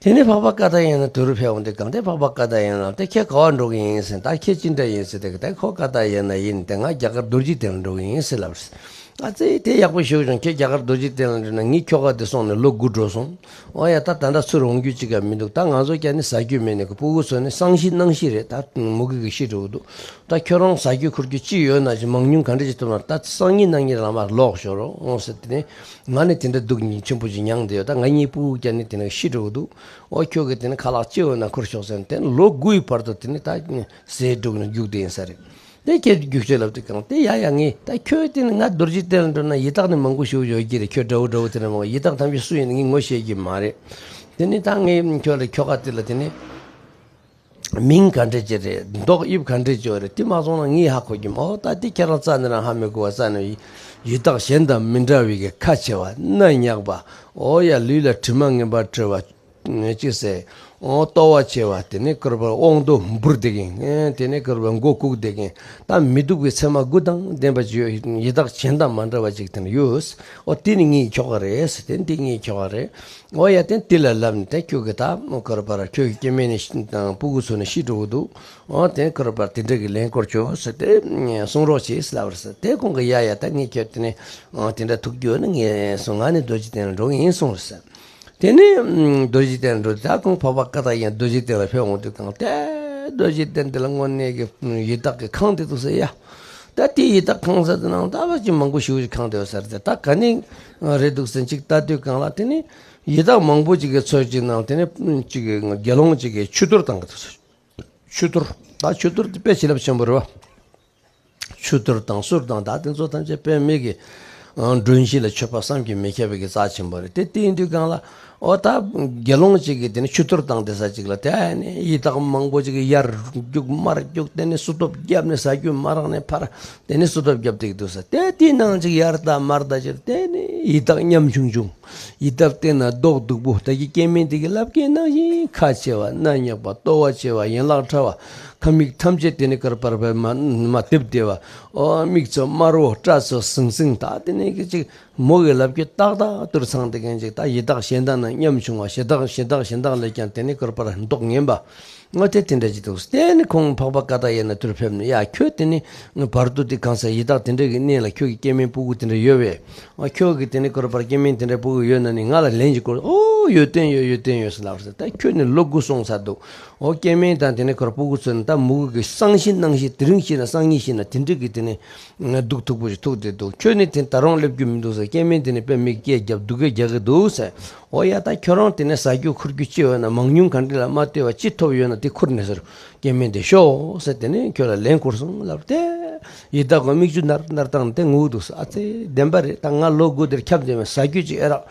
དེ་ནས་འཕགས་པ་ཀ་ཏ་ཡ་ན་དུར་ཕེབས་འོང་དུས་གང་དེ་འཕགས་པ་ཀ་ཏ་ཡ་ན་དེ་ཁྱེད་ག་བ་འགྲོ་གི་ཡིན་ཟེར། ད་ཁྱེད་ཅི་འདྲ་ཡིན་ཟེར། དེ་གི་དེ་ཁོ་ཀ་ཏ་ཡ་ན་ཡིན། དེ་ང་རྒྱ་གར་རྡོ་རྗེ་གདན་ལ་འགྲོ་གི་ཡིན་ཟེར་ལབ་རེད། ཨ་ཙི། དེ་ཡག་པོ་ཞུ་བྱུང་། ཁྱེད་རྒྱ་གར་རྡོ་རྗེ་གདན་ལ་འགྲོ་ན་ངའི་ཁྱོ་ག་དེ་སོང་ནས་ལོ་དགུ་འགྲོ་སོང་། འོ་ཡ། ད་ད་ལྟ་ཚུར་འོང་རྒྱུ་ཅིག་ཀྱང་མི་འདུག་ད་ང་ཚོ་ཀྱང་ནི་ཟ་རྒྱུ་མེད་ནས་ཁོ་སྤུ་གུ་ཚོ་ནི་སང་ཤི་གནངས་ཤི་རེད། ད་མུ་གེ་གི་ཤི་འགྲོ་གི་འདུག་ད་ཁྱོད་རང་ཟ་རྒྱུ་ཁུར་རྒྱུ་ཅི་ཡོད་ན་ཅི་མང་ཉུང་ག་འདྲ་ཅིག་ཐུབ་ན་ད་སང་ཉིན་གནངས་ཉིན་ལ་མར་ལོག་ཤོག་རོགས་འོང་ཟེར། དེ་ནས། ང་ནི་དེ་འདྲ་སྡུག་ཆེན་པོ་ཅིག་མྱངས་བསྡད་ཡོད། ད་ང་གཉིས་སྤུ་གུ་ཀྱང་ནི་དེ་ནས་ཤི་འགྲོ་གི་འདུག་འོ་ཁྱོད་ཀྱིས་དེ་ནི་ཁ་ལག་ཅི་ཡོད་ན་ཁུར་ཤོག་ཟེར་ནས། དེ་ནི་ལོ་དགུའི་བར་དུ་དེ་ནི་ད་ཟས་དྲུག་ནི་རྒྱུགས་བསྡད་ཡིན་ས་རེད། དེ་ཁྱེད་རྒྱུགས་ཤོག་ལབ་དུས་གང་དེ་ཡ་ཡ་ངས་ད་ཁྱོད་དེ་ནི་ང་རྡོ་རྗེ་གདན་ལ་འགྲོ་ན་ཡི་དྭགས་ནི་མང་པོ་ཞིག་ཡོད་ཀྱི་རེད། ཁྱོད་འདྲ་བོ་འདྲ་བོ་དེ་འདྲ་མང་པོ། ཡི་དྭགས་ཐམས་ཅད་སུ་ཡིན་ངས་ངོ་ཤེས་ཀྱི་མ་རེད། དེ་ནི་ད་ངས་ཁྱོད་ལ་ཁྱོ་ག་དེ་ལ་དེ་ནི། མིང་ག་འདྲ་ཅིག་རེད། མདོག་དབྱིབས་ག་འདྲ་ཅིག་རེད། དེ་མ་སོང་ན་ངས་ཧ་གོ་གི་མ། འོ་ད་དེ་ཁྱེད་རང་རྩ་ནས་རང་ཧ་མི་གོ་བ། རྩ་ནས་ཡི་དྭགས་གཞན་དང་མི་འདྲ་བའི་གི་ཁ་ཆེ་བ། སྣ་ཉག་པ། འོ་ཡ། ལུས་ལ་དྲི་མ་ངན་པ་བྲི་བ་ཅིག་ཟེར། འོ་ལྟོ་བ་ཆེ་བ། དེ་ནས་ཁོར་པ་དབང་དུ་འབུར་བསྡད་མཁན། དེ་ནས་ཁོར་པ་མགོ་བཀུག་བསྡད་མཁན། ད་མི་སྡུག་པའི་མཚན་མ་དགུ་དང་ལྡན་པ་ཅིག་ཡོད། ཡི་དྭགས་གཞན་དང་མ་འདྲ་བ་ཅིག་དེ་ནས་ཡོད། འོ་དེ་ནི་ངའི་ཁྱོ་ག་རེད་ཟེར། དེ་འདི་ངའི་ཁྱོ་ག་རེད། འོ་ཡ། དེ་དེ་ལ་ལབ་ནས་དེ་ཁྱོད་ཀྱི་ད་མོ་ཁོར་པར་ཁྱོད་ཀྱི་སྐྱེ་དམན་ནི་དང་སྤུ་གུ་ཚོ་ནི་ཤི་འགྲོ་གི་འདུག་འོ་དེ་ཁོར་པར་དེ་འདྲ་གི་ལན་སྐོར་ཆོག་ཟེར་ཏེ་གསུང་རོགས་བྱེད་ཟེར་ལབ་རེད་ཟེར། དེ་ཁོང་གིས་ཡ་ཡ་ད་ངས་ཁྱོད་དེ་ནི་དེ་འདྲ་ཐུག་རྒྱུ་ནི་ངས་སོང་། ང་ནི་རྡོ་རྗེ་གདན་ལ་འགྲོ་གི་ཡིན་གསུངས་རེད་ཟེར། དེ་ནས་རྡོ་རྗེ་གདན་ལ་འགྲོ་དུས་ད་ཁོང་འཕགས་པ་ཀ་དག་ཡང་རྡོ་རྗེ་གདན་ལ་ཕེབས་འོང་དུས་གང་དེ་རྡོ་རྗེ་གདན་དེ་ལ་དངོས་གནས་ཀྱི་ཡི་དྭགས་ཀྱི་ཁང་དེ་འདུག་ཟེར་ཡ། ད་དེ་ཡི་དྭགས་ཁང་ས་དེ་ནང་ད་བ་ཅིག་མང་པོ་ཞེ་པོ་ཅིག་ཁེངས་བསྡད་ཡོད་ས་རེད། ད་ག་ནས་རེད་འདུག་ཟེར་ཅིག་ལྟ་དུས་སྒང་ལ་དེ་ནི་ཡི་དྭགས་མང་པོ་ཅིག་གི་ཚོད་ཅིག་ནང་དེ་ནི་ཅིག་དགེ་སློང་ཅིག་གིས་ཆོས་གཏོར་བཏང་གི་འདུག་ཟེར། ཆོས་གཏོར། ད་ཆོས་གཏོར་དེ་དཔེ་བྱིན་རླབས་ཆེན་པོ་རེད་བ། ཆོས་གཏོར་དང་གསུར་དང་ད་དེ་ཚོ་ཐམས་ཅད་དཔེ་མི་གི་ཨ་མགྲོན་ཤིང་ལ་མཆོད་པ་བསམ་གྱིས་མི་ཁྱབ་པའི་གི་རྩ་ཆེན་པོ་རེད། དེ་དེ་ཡིན་དུས་སྒང་ལ་ཨོ་ད་དགེ་སློང་ཅིག་གིས་དེ་ནི་ཆོས་གཏོར་བཏང་བསྡད་ས་ཅིག་ལ་དེ་ནི་ཡི་དྭགས་མང་པོ་ཅིག་གིས་ཡར་རྒྱུག་མར་རྒྱུག་དེ་ནི་སོ་ཐོབ་བརྒྱབ་ནས་ཟ་རྒྱུ་མ་རག་ནས་ཕར་དེ་ནི་སོ་ཐོབ་བརྒྱབ་བསྡད་ཀྱི་འདུག་ཟེར། དེ་དེའི་ནང་ཅིག་ཡར་ལྟ་མར་ལྟ་ཅིག་དེ་ནི་ཡི་དྭགས་ཉམ་ཆུང་ཆུང་། ཡི་དྭགས་བལྟས་ན་མདོག་སྡུག་པོ། ད་གི་སྐྱེ་དམན་དེ་གི་ལབ་ཀྱི་ནང་བཞིན་ཁ་ཆེ་བ་སྣ་སྨྱུག་པ་ལྟོ་བ་ཆེ་བ་ཡན་ལག་ཕྲ་བ། ཁ་མིག་ཐམས་ཅད་དེ་ནི་དཀར་པར་བས་མ་མ་བཏེབ་བསྡད་པ། ཨོ་མིག་ཆུ་དམར་བོ་སྐྲ་ཆུ་ཟིང་ཟིང་། ད་དེ་ནི་གི་ཅིག་མོ་གི་ལབ་ཀྱི་ཏག་ཏག་ཏུར་ཚང་དེ་གན་ཅིག་ད་ཡི་དྭགས་གཞན་དག་ན་ཉམ་ཆུང་བ། གཞན་དག་གཞན་དག་གཞན་དག་ལས་ཀྱང་དེ་ནི་དཀར་པར་མདོག་ངན་པ། ང་དེ་དེ་འདྲ་ཅིག་འདུག་དེ་ནི་ཁོང་འཕགས་པ་ཀ་ཏ་ཡ་ན་དུར་ཕེབས་ནས་ཡ་ཁྱོད་དེ་ནི་བར་དུ་དེ་གང་ས་ཡི་དྭགས་དེ་འདྲ་གི་གནས་ལ་ཁྱོད་ཀྱི་སྐྱེ་དམན་སྤུ་གུ་དེ་འདྲ་ཡོད་པས། ཨ་ཁྱོད་ཀྱི་དེ་ནི་དཀར་པར་སྐྱེ་དམན་དེ་འདྲ་སྤུ་གུ་ཡོད་ན་ནི་ང་ལ་ལན་ཅིག་བསྐུར། ཨོ་ཡོད་དོན་ཡོད་ཡོད་དོན་ཡོད་ཟེར་ལབ་ཟེར། ད་ཁྱོད་ནི་ལོ་དགུ་སོང་ཚར་འདུག་ཨོ་སྐྱེ་དམན་དང་དེ་ནི་དཀར་སྤུ་གུ་ཚོ་ནི་ད་མུ་གུ་གི་སང་ཤི་གནངས་ཤི་དེ་རིང་ཤི་ན་སང་ཉིན་ཤི་ན་དེ་འདྲ་གི་དེ་ནི་སྡུག་མཐུག་པོ་ཞིག་ཐུག་བསྡད་འདུག་ཁྱོད་ནི་དེ་ད་རུང་སླེབས་རྒྱུ་མི་འདུག་ཟེར། སྐྱེ་དམན་དེ་ནི་དཔེ་མི་སྐད་རྒྱབ་སྡུག་སྐད་རྒྱག་གི་འདུག་ཟེར། ཨོ་ཡ་ད་ཁྱོད་རང་དེ་ནས་ཟ་རྒྱུ་འཁུར་རྒྱུ་ཅི་ཡོད་ན་མང་ཉུང་ག་འདྲ་ལ་མ་ལྟོས་པ་ཅི་ཐོབ་ཡོད་ན་དེ་ཁུར་ནས་ཟེར། སྐྱེ་དམན་དེ་ཤོག་ཟེར་དེ་ནས་ཁྱོད་ལ་ལན་བསྐུར་སོང་ལབ་སྟེ། ཡི་དྭགས་ཀྱི་མིག་ཆུ་ནར་ནར་བཏང་སྟེ་ངུ་འདུག་ཟེར། ཨ་ཙི་བདེན་པ་རེད། ད་ང་ལོ་དགུ་དེར་ཁྱབ་བསྡད་པའི་ཟ་རྒྱུ་ཅིག་ཨེ་རག་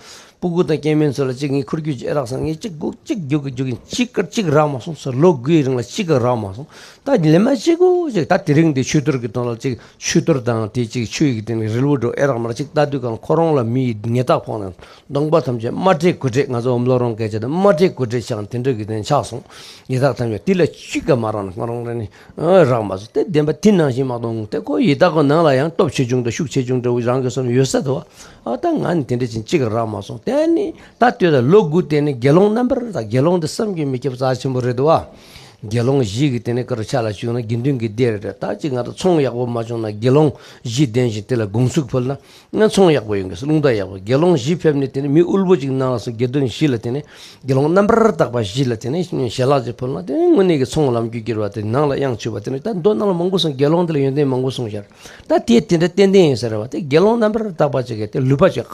སྤུ་གུ་དང་སྐྱེ་དམན་ཚོ་ལ་ཅིག་ངས་འཁུར་རྒྱུ་ཅིག་ཨེ་རག་སོང་། ངས་ཅིག་སྒུག་ཅིག་རྒྱུག་གིན་ཅིག་ཀར་ཅིག་རག་མ་སོང་ཟེར། ལོ་དགུའི་རིང་ལ་ཅིག་ག་རག་མ་སོང་། ད་ལེ་མ་ཅིག་གུ་ཅིག་ད་དེ་རིང་དེ་ཆོས་གཏོར་གྱི་དོན་ལ་ཅིག་ཆོས་གཏོར་དང་དེ་ཅིག་ཆོས་ཡི་གི་དེ་ནི་རིལ་བུ་འགྲོ་ཨེ་རག་མར་ཅིག་ལྟ་དུས་གང་ཁོ་རང་ལ་མི་ཡི་ཉེས་རྟགས་ཕོག་ནས་གདོང་པ་ཐམས་ཅད་རྨ་འབྲས་དགུ་འབྲས། ང་ཚོ་འོམ་ལོ་རོང་སྐད་ཆ་དེ་རྨ་འབྲས་དགུ་འབྲས་ཆགས་དེ་འདྲ་གི་དེ་ནི་ཆགས་སོང་། ཡི་དྭགས་ཐམས་ཅད་དེ་ལ་ཅིག་ག་མ་རག་ན་ང་རང་རེ་ནི་ཨ་རག་མ་སོང་། དེ་བདེན་པ་དེ་ནང་བཞིན་མ་གཏོང་། དེ་ཁོ་ཡི་དྭགས་ཀྱི་ནང་ལ་ཡང་སྟོབས་ཆེ་ཆུང་དང་ཤུགས་ཆེ་ཆུང་འདྲ་བོ་རང་གི་བསམ་ཡོད་ས་འདུག་བ། ཨ་ད་ང་ནི་དེ་འདྲ་ཅིག་ཅིག་ག་རག་མ་སོང་། དེ་ནི་ད་ལྟོས་ད་ལོ་དགུ་དེ་ནི་དགེ་སློང་རྣམ་པར་དག་དགེ་སློང་དེ་བསམ་གྱིས་མི་ཁྱབ་རྩ་ཆེན་པོ་རེད་འདུག་བ། དགེ་སློང་བཞི་གི་དེ་ནས་དཀར་ཆ་ལ་བཅུག་ན་དགེ་འདུན་གྱི་སྡེ་རེད། ད་ཅིག་ང་ཚོ་ཚོང་ཡག་པོ་མ་བྱུང་ན་དགེ་སློང་བཞི་ལྡན་ཞིང་དེ་ལ་དགོངས་ཚུལ་ཕུལ་ན་ང་ཚོང་ཡག་པོ་ཡོང་གི་རླུང་རྟ་ཡག་པོ། དགེ་སློང་བཞི་ཕེབས་ནས་དེ་ནས་མི་དབུལ་པོ་ཅིག་ནང་ལ་སོང་དགེ་འདུན་བཞི་ལ་དེ་ནས་དགེ་སློང་རྣམ་པར་དག་པ་བཞི་ལ་དེ་ནས་ཞལ་ལག་ཅིག་ཕུལ་ན་དེ་ནས་དངོས་གནས་ཀྱི་ཚོང་ལམ་རྒྱུད་བསྒྱུར་བ་དེ་ནང་ལ་གཡང་ཆུད་པ་དེ་ནས་ད་མདོ་ནང་ལ་མང་པོ་སོང་། དགེ་སློང་དེ་ལ་ཡོན་ཏན་མང་པོ་སོང་ཤར། ད་དེ་དེ་འདྲ་ཏན་ཏན་ཡིན་ཟེར་བ་དེ་དགེ་སློང་རྣམ་པར་དག་པ་ཅིག་གིས་དེ་ལུས་པ་ཅིག་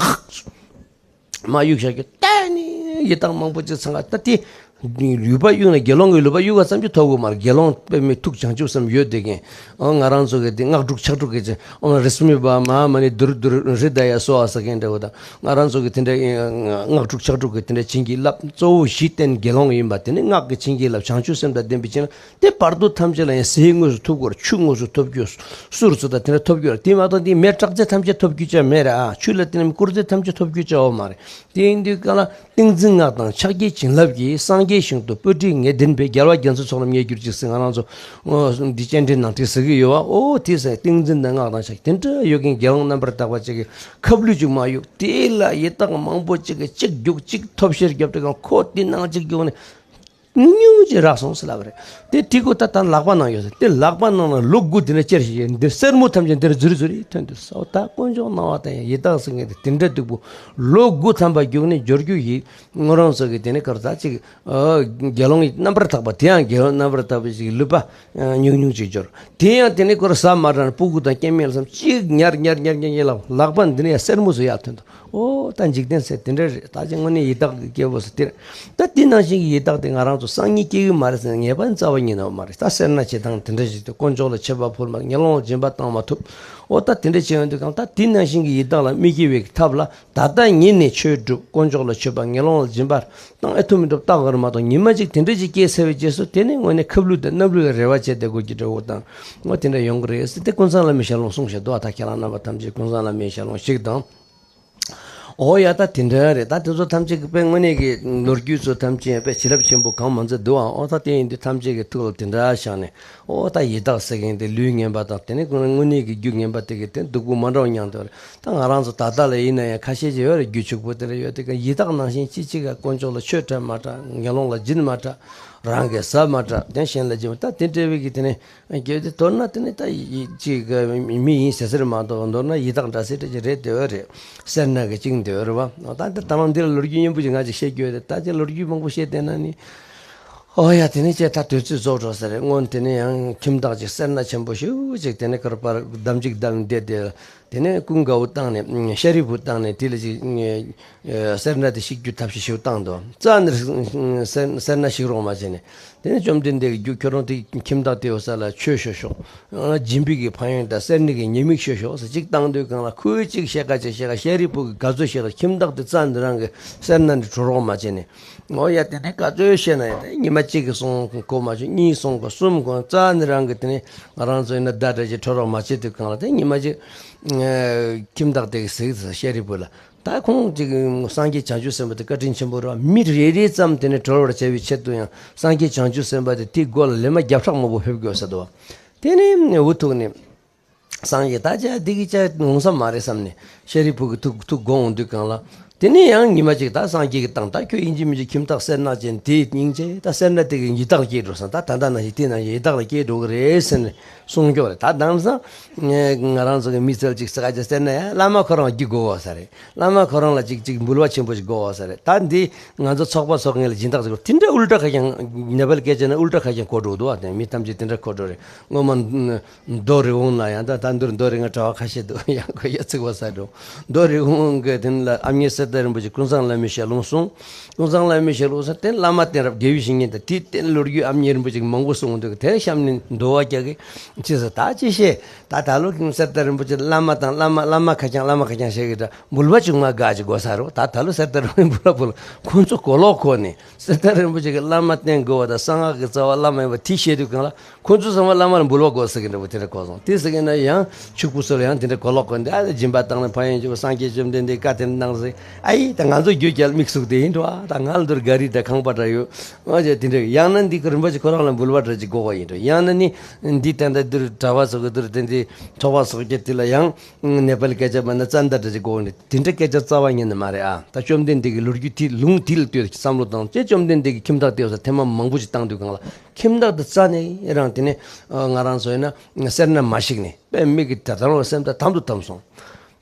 མ་གཡུག་བཞག་གི་ལྟ་ནི་ཡི་དྭགས་མང་པོ་ཅིག་ཚང་ག་ད་དེ་ལུས་པ་གཡུག་ན་དགེ་སློང་གི་ལུས་པ་གཡུག་ག་ཙམ་གྱིས་ཐོབ་གི་མ་རེད། དགེ་སློང་དཔེ་མི་ཐུགས་བྱང་ཆུབ་སེམས་ཡོད་དེ་གན་ཨོ་ང་རང་ཚོ་གི་དེ་སྔགས་དྲུག་ཕྱག་དྲུག་གི་ཅིག་ཨོ་རེ་སྨེ་པ་མ་ཧཱ་མ་ཎི་དུར་དུར་ཧྲི་ད་ཡ་སྭཱ་ཧཱ་ཟེར་མཁན་འདྲ་བོ་དང་ང་རང་ཚོ་གི་དེ་འདྲ་སྔགས་དྲུག་ཕྱག་དྲུག་གི་དེ་འདྲ་བྱིན་གྱིས་བརླབས། གཙོ་བོ་གཞི་རྟེན་དགེ་སློང་ཡིན་པ་དེ་ནི་སྔགས་ཀྱི་བྱིན་གྱིས་བརླབས། བྱང་ཆུབ་སེམས་དང་ལྡན་པའི་ཕྱིར་ན། དེ་བར་དོ་ཐམས་ཅད་ལ་ཡང་ཟས་དངོས་སུ་ཐོབ་དགོས། ཆུ་དངོས་སུ་ཐོབ་དགོས། གསུར་ཚོ་དང་དེ་འདྲ་ཐོབ་རྒྱུ་རེད། དེ་མ་གཏོགས་དེ་མེ་དྲག་རྫས་ཐམས་ཅད་ཐོབ་རྒྱུ་ཅང་མེད་རེད་ཨ། ཆུ་ལ་བརྟེན་ནས་བསྐོལ་རྫས་ཐམས་ཅད་ཐོབ་རྒྱུ་ཅང་ཡོད་མ་རེད། དེ་ཡིན་དུས་གང་ལ་ཏིང་འཛིན་སྔགས་དང་ཕྱག་རྒྱའི་བྱིན་རླབས་ཀྱིས་སངས་རྒྱས་ཞིང་དུ་སྤོས་དྲི་ངད་ལྡན་པའི་རྒྱལ་བ་རྒྱ་མཚོའི་ཚོགས་རྣམས་རྙེད་གྱུར་ཅིག་ཟེར་ང་རང་ཚོ་འདི་སྤྱན་འདྲེན་ནང་དེ་ཟེར་གྱི་ཡོད་བ། ཨོ་དེ་ཟེར་ཏིང་འཛིན་དང་སྔགས་དང་ཕྱག་དེ་འདྲ་ཡོད་མཁན་དགེ་སློང་རྣམ་པར་དག་པ་ཅིག་གིས་ཁབ་ལུད་ཅིག་མ་གཡུག་དེ་ལ་ཡི་དྭགས་མང་པོ་ཅིག་གིས་གཅིག་རྒྱུག་གཅིག་ཐོབ་ཤེར་རྒྱབ་དུས་གང་ཁོ་དེ་ནང་གཅིག་རྒྱུག་ནས། ཉུང་ཉུང་ཅིག་རག་སོང་ཟེར་ལབ་པ་རེད། དེ་དེ་ཁོ་ད་ལྟ་ལག་པ་ནང་ཡོད་ཟེར། དེ་ལག་པ་ནང་ལ་ལོ་དགུ་དེ་འདྲ་ཅེར་ཞིག་ཡོད། འདི་སེར་མོ་ཐམས་ཅད་འདིར་ཟུར་ཟུར་ཡིས་ཐོན་འདུག་ཟེར། ད་དཀོན་མཆོག་གནང་བ་དང་ཡང་ཡི་དྭགས་ཟེར་མཁན་དེ་དེ་འདྲ་སྡུག་པོ་ལོ་དགུ་ཐམ་པ་རྒྱུགས་ནས་འབྱོར་རྒྱུ་ཡིན། ང་རང་ཚོ་གི་དེ་ནས་གར་ཟ་ཅིག་དགེ་སློང་ཡི་རྣམ་པར་དག་པ་དེ་ཡང་དགེ་སློང་རྣམ་པར་དག་པ་ཅིག་ལུས་པ་ཉུང་ཉུང་ཅིག་འབྱོར། དེ་ཡང་དེ་ནས་ཁོར་ཟ་མ་དྲག་ན་སྤུ་གུ་དང་སྐྱེ་དམན་ལ་བསམ་ཅིག་ཉར་ཉར་ཉར་ཉར་ཉར་ལ་ལག་པ་འདི་ནས་ཡང་སེར་མོ་ཟེར་ཡར་ཐོན་འདུག་ཨོ་ད་འཇིག་རྟེན་ཟེར་དེ་འདྲ་རེད། ད་ཅི་དངོས་གནས་ཡི་དྭགས་ཀྱི་སྐྱེ་བོ་ཟེར་དེ་རེད། ད་དེ་ནང་བཞིན་གྱི་ཡི་དྭགས་དེ་ང་རང་ཚོ་སང་ཉིན་སྐྱེ་གི་མ་རེད་ཟེར་ངེས་པ་རྩ་བ་ཉིད་ནས་མ་རེད། ད་སེར་སྣ་བྱེད་སྟངས་དེ་འདྲ་ཞིག་དེ་དཀོན་མཆོག་ལ་མཆོད་པ་ཕུལ་མ་ངན་སློང་ལ་སྦྱིན་པ་བཏང་མ་ཐུབ། ཨོ་ད་དེ་འདྲ་བྱེད་ཡོང་དུས་གང་ད་དེ་ནང་བཞིན་གྱི་ཡི་དྭགས་ལ་མི་སྐྱེ་བའི་ཐབས་ལ་ད་ལྟ་ཉིད་ནས་ཆོས་སྒྲུབ། དཀོན་མཆོག་ལ་མཆོད་པ་ངན་སློང་ལ་སྦྱིན་པ་བཏང་ཨེ་ཐུབ་མི་ཐུབ་བལྟ་དགོས་རེད་མ་གཏོགས་ཉི་མ་གཅིག་དེ་འདྲ་ཞིག་སྐྱེས་ཚར་བའི་རྗེས་སུ་དེ་ནི་དངོས་གནས་ཁབ་ལུད་དང་སྣབས་ལུད་ལ་རེ་བ་བྱས་བསྡད་དགོས་ཀྱི་འདྲ་བོ་དང་ཨོ་དེ་འདྲ་ཡོང་གི་རེད་ཟེར་ཏེ་ཀུན་བཟང་བླ་མའི་ཞལ་ལུང་གསུངས་བཞག་འདུག་ཨ་ད་ཁྱེད་རང་རྣམ་པ་ཐམས་ཅད་ཀུན་བཟང་བླ་མའི་ཞལ་ལུང་ཞིག་དང་། ཨོ་ཡ་ད་དེ་འདྲ་རེད། ད་དེ་ཚོ་ཐམས་ཅད་ཀྱི་དཔེ་དངོས་གནས་ཀྱི་ལོ་རྒྱུས་ཚོ་ཐམས་ཅད་དཔེ་བྱིན་རླབས་ཆེན་པོ་གང་མང་ཚད་འདུག་ཨང་། ཨོ་ད་དེ་ཡིན་དུས་ཐམས་ཅད་ཀྱི་ཐུགས་ལ་དེ་འདྲ་བཞག་ནས་ཨོ་ད་ཡི་དྭགས་ཟེར་མཁན་དེ་ལུས་ངན་པ་དང་དེ་ནི་དངོས་གནས་ཀྱི་རྒྱུ་ངན་པ་དེ་གི་དེ་སྡུག་པོ་མ་འདྲ་བ་མྱངས་དེ་རེད། ད་ང་རང་ཚོ་ད་ལྟ་ལ་ཡིན་ན་ཡང་ཁ་ཤས་ཅིག་ཡོད་རེད། རྒྱུ་ཕྱུག་པོ་དེ་འདྲ་ཡོད་དེ་ག་ཡི་དྭགས་ནང་བཞིན་ཅི་ཅི་ག་དཀོན་མཆོག་ལ་མཆོད་སྤྲད་མ་སྤྲད། ངན་སློང་ལ་སྦྱིན་མ་སྤྲད། རང་གིས་ཟ་མ་སྤྲད། དེ་གཞན་ལ་སྦྱིན་པ་ད་དེ་འདྲ་བའི་གི་དེ་ནི། རྒྱུ་དེ་མདོར་ན་དེ་ནི་ད་ཡི་ཅིག་མི་ཡིན་ཟེར་ཟེར་མ་གཏོགས་མདོར་ན་ཡི་དྭགས་འདྲ་སེ་འདྲ་ཅིག་རེད་དེ་འོ་རེད། སེར་སྣ་གི་ཅིག་འདི་འོ་རེད་བ། ད་འདི་ད་ནང་འདི་ལ་ལོ་རྒྱུས་སྙན་པོ་ཅིག་ང་ཅིག་བཤད་རྒྱུ་ཡོད་རེད། ད་ཅི་ལོ་རྒྱུས་མང་པོ་བཤད་བསྡད་ན་ནི་ ཨོ་ཡ། དེ་ནས་ཅེས་ད་དུས་ཚོད་རྫོགས་འགྲོ་ས་རེད། སྔོན་དེ་ནས་ཡང་ཁྱིམ་བདག་ཅིག་སེར་སྣ་ཆེན་པོ་ཞེ་པོ་ཅིག་དེ་ནས་ཀར་པར་འདམ་ཅིག་བསྡམས་བསྡད་དེ། དེ་ནས་ཀུན་དགའ་བོ་བཏང་ནས་ཤཱ་རིའི་བུ་བཏང་ནས་དེ་ལ་ཅིག་སེར་སྣ་དེ་བཤིག་རྒྱུ་ཐབས་ཤེས་ཞེ་པོ་བཏང་འདུག་རྩ་ནས་སེར་སེར་སྣ་བཤིག་རོགས་མ་བྱས་ནས། དེ་ནས་བཅོམ་ལྡན་འདས་ཀྱིས་རྒྱུ་ཁྱོད་རང་དེ་ཁྱིམ་བདག་དེ་ཡོད་ས་ལ་ཆོས་ཞུ་ཤོག་སྦྱིན་པའི་གི་ཕན་ཡོན་དང་སེར་སྣའི་གི་ཉེས་དམིགས་ཞུ་ཤོག་ཟེར་གཅིག་བཏང་དུས་གང་ལ་ཁོས་གཅིག་བཤད་ཁ་གཅིག་བཤད་ཁ། ཤཱ་རིའི་བུ་གིས་ག་ཚོད་བཤད་ཁ། ཁྱིམ་བདག་དེ་རྩ་ནས་རང་གི་སེར་སྣ་ནས་གྲོལ་རོགས་མ་བྱས་ནས། ཨོ་ཡ། དེ་ནས་ག་ཚོད་བཤད་ན་ཡང་དེ་ཉི་མ་གཅིག་གི་སོང་གོ་མ་བྱུང་། གཉིས་སོང་གོ། གསུམ་གོ། རྩ་ནས་རང་གི་དེ་ནས་ང་རང་ཚོ་ཡིན་ན་བརྡ་འདྲ་ཅིག་འཕྲོད་རོགས་མ་བྱེད་དུས་གང་ལ་དེ་ཉི་མ་གཅིག་ཁྱིམ་བདག་དེ་གིས་ཟེར་ཟེར་ཤཱ་རིའི་བུ་ལ། ད་ཁོང་ཅིག་སངས་རྒྱས་བྱང་ཆུབ་སེམས་དཔའ་དེ་བཀའ་དྲིན་ཆེན་པོ་རེད་བ། མི་རེ་རེ་ཙམ་དེ་ནས་གྲོལ་བར་བྱ་བའི་ཆེད་དུ་ཡང་སངས་རྒྱས་བྱང་ཆུབ་སེམས་དཔའ་དེ་དེའི་མགོ་ལ་ལས་མ་བརྒྱ་ཕྲག་མང་པོ་ཕེབས་དགོས་ཟེར་འདུག་བ། དེ་ནས་འུ་ཐུག་ནས། སངས་རྒྱས་ད་ཅག་འདི་གི་ཅག་འོང་ས་མ་རེད་བསམ་ནས་ཤཱ་རིའི་བུ་གི་ཐུགས་ཐུགས་དགོངས་འོང་དུས་གང་ལ། དེ་ནས་ཡང་ཉི་མ་གཅིག་ད་སངས་རྒྱས་ཀྱིས་བཏང་། ད་ཁྱོད་ཡིན་གཅིག་མིན་གཅིག་ཁྱིམ་བདག་སེར་སྣ་ཅན་དེའི་སྙིང་རྗེ་ད་སེར་སྣ་དེ་གི་ཡི་དྭགས་སྐྱེས་འགྲོ་སོང་། ད་ད་ལྟ་ནང་བཞིན་དེ་ནང་བཞིན་ཡི་དྭགས་ལ་སྐྱེས་འགྲོ་གི་རེད་ཟེར་ནས་གསུང་སྐྱོ་རེད། ད་དེང་སང་ང་རང་ཚོ་གི་མི་ཚེ་ལ་ཅིག་ས་ཀ་ཅིག་སེར་སྣ་ཡང་བླ་མ་ཁོ་རང་ལ་རྒྱུག་དགོས་བ་ས་རེད། བླ་མ་ཁོ་རང་ལ་ཅིག་ཅིག་འབུལ་བ་ཆེན་པོ་ཞིག་དགོས་བ་ས་རེད། ད་འདི་ང་ཚོ་ཚོགས་པ་ཚོགས་མཁན་ལ་སྦྱིན་བདག་ཟེར་དགོས། དེ་འདྲ་ཨུལ་ཊ་ཁ་རྐྱང་ནེ་པ་ལི་སྐད་ཆ་ནས་ཨུལ་ཊ་ཁ་རྐྱང་གོ་འགྲོ་འདུག་བ། དེ་མི་ཐམས་ཅད་དེ་འདྲ་གོ་འགྲོ་རེད། སྔོན་མ་རྡོ་རི་བོང་ལ་ཡང་ད་ད་འདུར་རྡོ་རི་ང་གྲྭ་བ་ཁ་ཤས་འདུག་ཡང་ཁོ་ཡ་ཚིག་པ་ས་འགྲོ། རྡོ་རི་བོང་གི་དེ་ལ་ཨ་མྱེས་གསེར་རྟ་རིན་པོ་ཆེ་ཀུན་བཟང་བླ་མའི་ཞལ་ལུང་གསུངས། ཀུན་བཟང་བླ་མའི་ཞལ་ལུང་གསུངས། དེ་བླ་མ་བསྟེན་རབས་དགེ་བའི་བཤེས་གཉེན་དང་དེའི་རྟེན་ལོ་རྒྱུས་ཨ་མྱེས་རིན་པོ་ཆེ་གི་མང་པོ་གསུངས་འདུག་དེ་གཤམ་ནས་འདུལ་བ་རྒྱག་གི་ཅི་ཟེར་ད་ཅི་བཤད། ད་ད་ལོ་གསེར་རྟ་རིན་པོ་ཆེ་བླ་མ་དང་བླ་མ་བླ་མ་ཁ་རྐྱང་བླ་མ་ཁ་རྐྱང་བཤད་གི་འདྲ། འབུལ་བ་ཅུང་མ་དགའ་ཅིག་དགོས་ས་རེད། ད་ད་ལོ་གསེར་རྟ་རིན་པོ་ཆེ་འབུལ་བ་འབུལ། ཁོང་ཚོ་གོ་ལོག་གོ་ནས་གསེར་རྟ་རིན་པོ་ཆེ་གི་བླ་མ་བསྟེན་དགོས་བ་དང་གསང་སྔགས་ཀྱི་རྩ་བ་བླ་མ་ཡིན་པ་དེ་བཤད་དུས་གང་ལ་ཁོང་ཚོ་ཚང་མ་བླ་མ་ལ་འབུལ་བ་དགོས་ཟེར་གི་འདྲ་པོ་དེ་འདྲ་གོ་སོང་། དེ་ཟེར་གི་ན་ཡང་ཕྱུག་པོ་ཚོ་ལ་ཡང་དེ་འདྲ་གོ་ལོག་གོ་འདི་ཨ་སྦྱིན་པ་བཏང་ནས་ཕན་ཡོན་ཅིག་སངས་རྒྱས་བཅོམ་ལྡན་འདས་བཀའ་དེ་འདྲ་གནང་ཟེར། ཨ་ཡི་ད་ང་ཚོ་རྒྱུད་རྒྱལ་མིག་གཟུགས་དེ་ཡིན་འགྲོ་ཨ། ད་ང་ལ་འདུར་ག་རི་དང་ཁང་པ་འདྲ་ཡོད། ང་ཅག་དེ་འདྲ་ཡང་ན་འདི་གི་རིན་པོ་ཆེ་ཁོ་རང་ལ་འབུལ་བ་འདྲ་ཅིག་དགོས་པ་ཡིན་འགྲོ། ཡང་ན་ནི་འདི་ད་ལྟ་འདུར་གྲྭ་བ་ཚོ་གི་འདུར་དེ་འདི་ཚོགས་པ་ཚོགས་རྒྱུ་དེ་ལ་ཡང་ནེ་པ་ལི་སྐད་ཆ་མ་ན་ཙན་ད་འདྲ་ཅིག་དགོས་ནི་དེ་འདྲ་སྐད་ཆ་རྩ་བ་ཉན་ནི་མ་རེད་ཨ། ད་བཅོམ་ལྡན་འདས་ཀྱི་ལོ་རྒྱུས་དེ་ལུང་དེ་ལ་ལྟོས་བསམ་བློ་བཏང་བྱས་བཅོམ་ལྡན་འདས་ཀྱི་ཁྱིམ་བདག་དེ་ཡོད་ས་ཐེངས་མ་མང་པོ་ཅིག་བཏང་དུས་གང་ལ་ཁྱིམ་བདག་དེ་རྩ་ནས་རང་དེ་ནས་ང་རང་ཚོ་ཡིན་ན་སེར་སྣ་མ་ཞིག་ནས་དཔེ་མིག་གི་ད་ད་རུང་སེམས་ད་དམ་དུ་དམ་སོང་།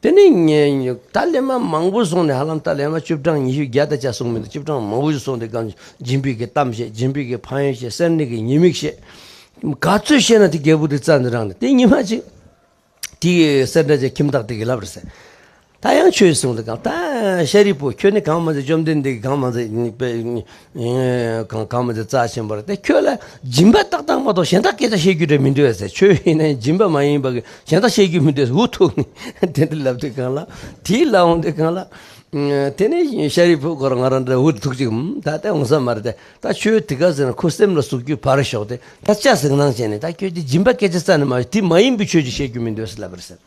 དེ་ནས་ངས་ད་ལས་མ་མང་པོ་སོང་ནས་ཧ་ལམ་ད་ལས་མ་བཅུ་གྲངས་ཉི་ཤུ་བརྒྱ་ད་ཆ་སོང་མི་འདུག་བཅུ་གྲངས་མང་པོ་ཞིག་སོང་དེ་གང་སྦྱིན་པའི་གི་གཏམ་བཤད། སྦྱིན་པའི་གི་ཕན་ཡོན་བཤད། སེར་སྣའི་གི་ཉེས་དམིགས་བཤད། ག་ཚོད་བཤད་ན་དེ་རྒྱལ་པོ་དེ་རྩ་ནས་རང་ནས་དེ་ཉི་མ་གཅིག་དེ་གི་སེར་སྣ་ཅན་ཁྱིམ་བདག་དེ་གི་ལབ་རེད་ཟེར། ད་ཡང་ཆོས་གསུངས་དེ་གང་ད་ཤཱ་རིའི་བུ་ཁྱོད་ནི་གང་མ་ཚད་བཅོམ་ལྡན་འདས་ཀྱི་གང་མ་ཚད་གང་གང་མ་ཚད་རྩ་ཆེན་པོ་རེད། དེ་ཁྱོད་ལ་སྦྱིན་པ་ཏག་ཏག་མ་གཏོགས་གཞན་དག་སྐད་ཆ་བཤད་རྒྱུ་འདྲ་མི་འདུག་ཟེར། ཆོས་ཡིན་ན་ཡང་སྦྱིན་པ་མ་ཡིན་པ་གི་གཞན་དག་བཤད་རྒྱུ་མི་འདུག་འུ་ཐུག་ནས་དེ་འདྲ་ལབ་དུས་གང་ལ་དེའི་ལབ་འོང་དུས་གང་ལ། དེ་ནས་ཤཱ་རིའི་བུ་ཁོ་རང་ང་རང་འདྲ་འུ་ཐུག་ཅིག་ད་ལྟ་འོང་ས་མ་རེད། ད་ད་ཆོས་དེ་ག་ཟེར་ན་ཁོ་སེམས་ལ་ཟུག་རྒྱུ་ཕར་ཞོག་སྟེ་ད་ཅག་ཟིག་ནང་བྱས་ནས་ད་ཁྱོད་དེ་སྦྱིན་པ་སྐད་ཆ་རྩ་ནས་མ་དེ་མ་ཡིན་པའི་ཆོས་ཅིག་བཤད་རྒྱུ་མི་འདུག་ཟེར་ལབ་པ་རེད་ཟེར།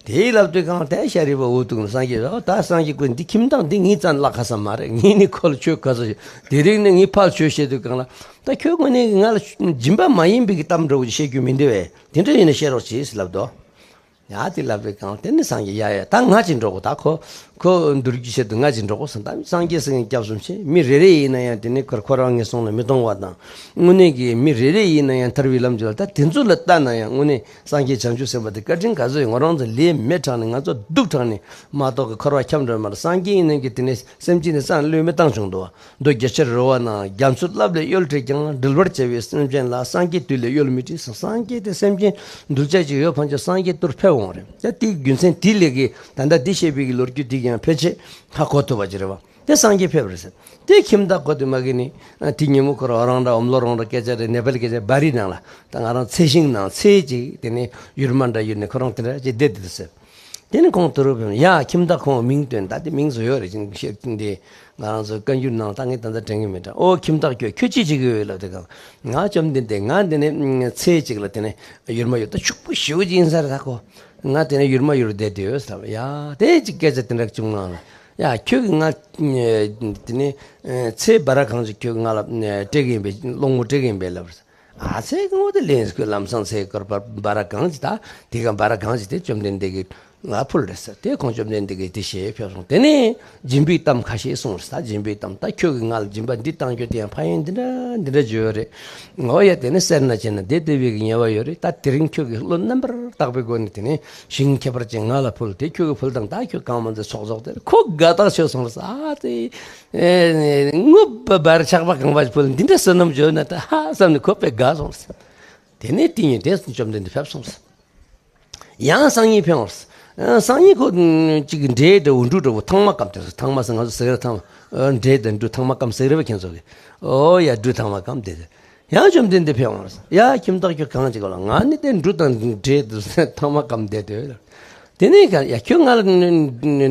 དེའི་ལབ་དུས་གང་ལྟར་ཤཱ་རིའི་བུ་འུ་ཐུག་ནས་སངས་རྒྱས་ལ་ད་སངས་རྒྱས་ཁོ་འདི་ཁྱིམ་བདག་འདི་ངའི་རྩ་ནས་བརླག་ཁ་ས་མ་རེད། ངས་ནི་ཁོ་ལ་ཆོས་ག་ཚོད་བཤད། དེ་རིང་ནས་ངས་ཕར་ཆོས་བཤད་དུས་གང་ལ་ད་ཁྱོད་ངོ་ནས་ང་ལ་སྦྱིན་པ་མ་ཡིན་པའི་གི་གཏམ་འདྲ་བོ་ཅིག་བཤད་རྒྱུ་མི་འདུག་བས། དེ་འདྲ་ཡིན་ན་བཤད་རོགས་གྱིས་ལབ་དོ། ཡ་དེ་ལབ་པའི་གང་དེ་ནི་སངས་རྒྱས་ཡ་ཡ་ད་ང་ཅིག་འགྲོ་གོ་ད་ཁོ་ཁོ་འདུལ་རྒྱུ་ཆེད་དུ་ང་ཅིག་འགྲོ་གོ་ཟེར། ད་སངས་རྒྱས་སེང་གེ་སྐྱབས་སུ་མཆི། མི་རེ་རེ་ཡིན་ན་ཡང་དེ་ནི་ཁོ་ཁོ་རང་ངན་སོང་ལ་མི་གཏོང་བ་དང་། དངོས་གནས་ཀྱི་མི་རེ་རེ་ཡིན་ན་ཡང་ཐར་བའི་ལམ་གྱི་ལ་ད་དེ་ཚོ་ལ་ལྟ་ན་ཡང་དངོས་གནས་སངས་རྒྱས་བྱང་ཆུབ་སེམས་དཔའ་དེ་བཀའ་དྲིན་ག་ཚོད་ཡོད། ང་རང་ཚོ་ལས་མེད་དྲགས་ནས་ང་ཚོ་སྡུག་དྲགས་ནས་མ་གཏོགས་ཀྱི་འཁོར་བ་འཁྱམས་འགྲོ་མ་རེད། སངས་རྒྱས་ཡིན་ན་གི་དེ་ནས་སེམས་ཅན་ནི་སང་བློས་མི་བཏང་བྱུང་འདུག་བ། མདོ་རྒྱ་ཆེར་རོལ་པ་ན། རྒྱ་མཚོ་རླབས་ལས་གཡོལ་བྲལ་ཀྱང་། འདུལ་བར་བྱ་བའི་སེམས་ཅན་ལ། སངས་རྒྱས་དུས་ལས་གཡོལ་མི་བྲི་ཟེར། སངས་རྒྱས་དེ་སེམས་ཅན་འདུལ་བྱ་ཅིག་ཡོད་ཕན་ཆད་སངས་རྒྱས་དུར་ཕེབས་འོང་རེད། ད་དེའི་རྒྱུ་མཚན་དེ་ལས་ཀྱི་ད་ལྟ་འདི་བཤད་པའི་གི་ལོ་རྒྱུས་དེ་ཡང་ཕལ་ཆེར་ཧ་གོ་ཐུབ་པ་ཅིག་རེད་བ། དེ་སངས་རྒྱས་ཕེབས་རེད་ཟེར། དེ་ཁྱིམ་བདག་ཁོ་དེ་མ་གི་ནི་དེ་ཉིན་མོ་ཁོ་རང་རང་འདྲ་འོམ་ལོ་རང་འདྲ་སྐད་ཆ་རེད། ནེ་པལ་སྐད་ཆ་བ་རི་ནང་ལ་ད་ང་རང་ཚལ་ཞིང་ནང་ཚལ་ཅིག་དེ་ནས་ཡུར་མ་འདྲ་ཡུར་ནས་ཁོ་རང་དེ་འདྲ་ཅིག་བསྡད་དེ་ཟེར། དེ་ནི་ཁོང་དུ་རུ་ཕེབས་ཡ་ཁྱིམ་བདག་ཁོང་མིང་བཏོན། ད་དེ་མིང་བཟོ་ཡོད་རེད་ཅིང་བཤད་དེ་ང་རང་ཚོ་བཀའ་འགྱུར་ནང་ད་ངས་ད་ལྟ་དྲན་གི་མེད་དྲ། ཨོ་ཁྱིམ་བདག་ཁྱོད་ཁྱོད་ཅི་བྱེད་གི་ཡོད་ལབ་དེ་གང་། ང་བཅོམ་ལྡན་འདས་ང་འདི་ནས་ཚེ་གཅིག་ལ་དེ་ནས་ཡུར་མ་ཡོད་ད་ཕྱུག་པོ་ཞེ་པོ་ཅིག་ཡིན་ས་རེད། ད་ཁོ་ང་དེ་ནས་ཡུར་མ་ཡུར་བསྡད་དེ་ཡོད་ཟེར་ལབ། ཡ་དེ་ཅིག་སྐད་ཆ་དེ་འདྲ་བྱུང་ངང་ལ་ཡ་ཁྱོད་ཀྱིས་ང་དེ་ནས་ཚེ་སྦ་ར་གང་ཅིག་ཁྱོད་ང་ལ་སྤྲད་གི་ཡིན་པས། སློང་མོ་སྤྲད་གི་ཡིན་པས་ལབ་རེད། ཨ་ཚེ་གི་ངོ་དེ་ལེན་སྐུ་ལམ་སང་ཚེ་སྐོར་པ་སྦ་ར་གང་ཅིག་ད་དེ་ག་སྦ་ར་གང་ཅིག་དེ་བཅོམ་ལྡན་འདས་ཀྱི་ ང་ཕུལ་རེད་ཟེར། དེ་ཁོང་བཅོམ་ལྡན་འདས་ཀྱིས་དེ་བཞེས་ཕེབས་སོང་། དེ་ནས་སྦྱིན་པའི་གཏམ་ཁ་ཤས་གསུངས་རེད་ཟེར། སྦྱིན་པའི་གཏམ། ད་ཁྱོད་ཀྱིས་ང་ལ་སྦྱིན་པ་འདི་བཏང་རྒྱུ་དེ་ཡང་ཕན་ཡོན་འདི་འདྲ་འདི་འདྲ་བརྗོད་ཡོད་རེད། འོ་ཡ། དེ་ནས་སེར་སྣ་བྱས་ན་བདེ་བདེ་བའི་གི་ཉེས་པ་ཡོད་རེད། ད་དེ་རིང་ཁྱོད་ཀྱིས་བློ་རྣམ་པར་དག་པའི་སྒོ་ནས་དེ་ནས་ཞིང་ཁྱད་པར་ཅན་ང་ལ་ཕུལ། དེ་ཁྱོད་ཀྱིས་ཕུལ་དང་། ད་ཁྱོད་གང་མ་མཛད་ཚོགས་རྫོགས་དེ་རེད། ཁོ་དགའ་ཐག་ཆོད་སོང་རེད་ཟེར། ཨ་ཙི། ཨེ། རྔོག་པ་བར་ཆག་པ་གང་བ་ཕུལ། འདི་འདྲ་བསོད་ནམས་བརྗོད་ན་ད་ཧ་བསམ་ནས་ཁོ་དཔེ་དགའ་སོང་རེད་ཟེར། དེ་ནས་དེ་ཉིན་དེ་བཅོམ་ལྡན་འདས་ཕེབས་སོང་ཟེར། ཡང་སང་ཉིན་ཕེབས་འོང་ཟེར། ཨ། སང་ཉིན་ཁོ་གཅིག་གི་འབྲས་དང་འབྲུ་འདྲ་བོ་ཐང་མ་སྐམ་དེ། ཐང་མ་ཟེར་ང་ཚོ་ཟེར་རེད། ཐང་མ། ཨ། འབྲས་དང་འབྲུ་ཐང་མ་སྐམ་ཟེར་རེད་པ། ཁྱེད་ཚོ་གིས། ཨོ་ཡ། འབྲུ་ཐང་མ་སྐམ་དེ་རེད། ཡང་བཅོམ་ལྡན་འདས་ཕེབས་འོང་ཟེར། ཡ། ཁྱིམ་བདག་ཁྱོད་གང་བྱེད་ག་ལ། ང་ནི་དེ་འབྲུ་དང་འབྲས་དང་ཐང་མ་སྐམ་བསྡད་དེ། དེ་ནས་ག་ཡ། ཁྱོད་ང་ལ་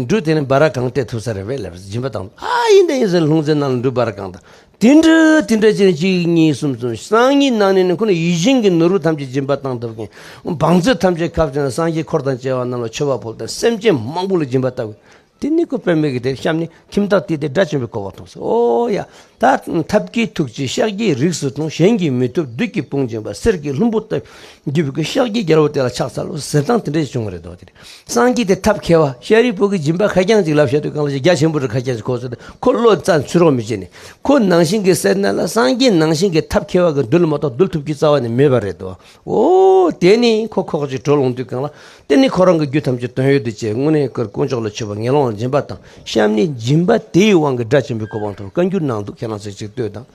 འབྲུ་དེ་ནི་འབའ་ར་གང་སྤྲད་ཐུབ་ས་རེད་པས་ལབ། སྦྱིན་པ་བཏང་། ཨ། ཡིན་ད་ཡིན་ཟེར། ལྷུང་བཟེད་ནང་ལ་འབྲུ་འབའ་ར་གང་དང་། དེ་འདྲ་དེ་འདྲ་བྱས་ནས་གཅིག་གཉིས་གསུམ་གསུམ། སང་ཉིན་གནངས་ཉིན་ནས་ཁོ་ནི་ཡིད་བཞིན་གྱི་ནོར་བུ་ཐམས་ཅད་སྦྱིན་པ་བཏང་ཐུབ་མཁན། བང་མཛོད་ཐམས་ཅད་ཁ་བྱས་ནས་སངས་རྒྱས་འཁོར་དང་བཅས་པ་རྣམས་ལ་མཆོད་པ་ཕུལ་དང་། སེམས་ཅན་མང་པོ་ལ་སྦྱིན་པ་བཏབ། དེ་ནི་ཁོ་དཔེ་མེད་ཀྱི་དེ་བཤམས་ནས། ཁྱིམ་བདག་དེ་དེ་དགྲ་བཅོམ་པའི་གོ་འཕང་ཐོབ་ཟེར། ཨོ་ཡ། ད་ཐབས་མཁས་ཐུགས་རྗེས་ཤཱཀྱའི་རིགས་སུ་འཁྲུངས། གཞན་གྱིས་མི་ཐུབ་བདུད་ཀྱི་དཔུང་འཇོམས་པ། གསེར་གྱི་ལྷུན་པོ་ལྟ་བུར་གྱུར་པའི་ཤཱཀྱའི་རྒྱལ་པོ་དེ་ལ་ཕྱག་འཚལ་ལོ་ཟེར་སྟངས་དེ་འདྲ་ཞིག་བྱུང་བ་རེད་དོ། དེ་རེད། སངས་རྒྱས་དེ་ཐབས་མཁས་པ། ཤཱ་རིའི་བུ་གིས་སྦྱིན་པ་ཁ་རྐྱང་ཅིག་ལབ་བཤད་དུས་སྒང་ལ་རྒྱ་ཆེན་པོ་རེད། ཁ་རྐྱང་ཅིག་གོ་ཟེར་ཏེ། ཁོ་བློ་རྩ་ཚུད་རོགས་མི་བྱེད་ནས། ཁོ་ནང་བཞིན་གྱི་སེར་སྣ་ལ་སངས་རྒྱས་ནང་བཞིན་གྱི་ཐབས་མཁས་པ་གིས་འདུལ་མ་གཏོགས་འདུལ་ཐུབ་རྒྱུ་རྩ་བ་ནས་མེད་པ་རེད་དོ། ཨོ། དེ་ནི་ཁོ་ཁོག་ཅིག་གྲོལ་འོང་དུས་སྒང་ལ། དེ་ནི་ཁོ་རང་གི་རྒྱུད་ཐམས་ཅད་དོན་ཡོད་དུ་བྱས། དངོས་གནས་ཀྱི་དཀོན་མཆོག་ལ་མཆོད་པ་ངན་སློང་ལ་སྦྱིན་པ་བཏང་། གཤམ་ནས་སྦྱིན་པ་དེའི་དབང་གིས་དགྲ་བཅོམ་པའི་གོ་འཕང་ཐོབ་བཀའ་འགྱུར་ནང་འདུག། ཁྱེད་རང་ཚོས་ཅིག་ལྟོས་དང་།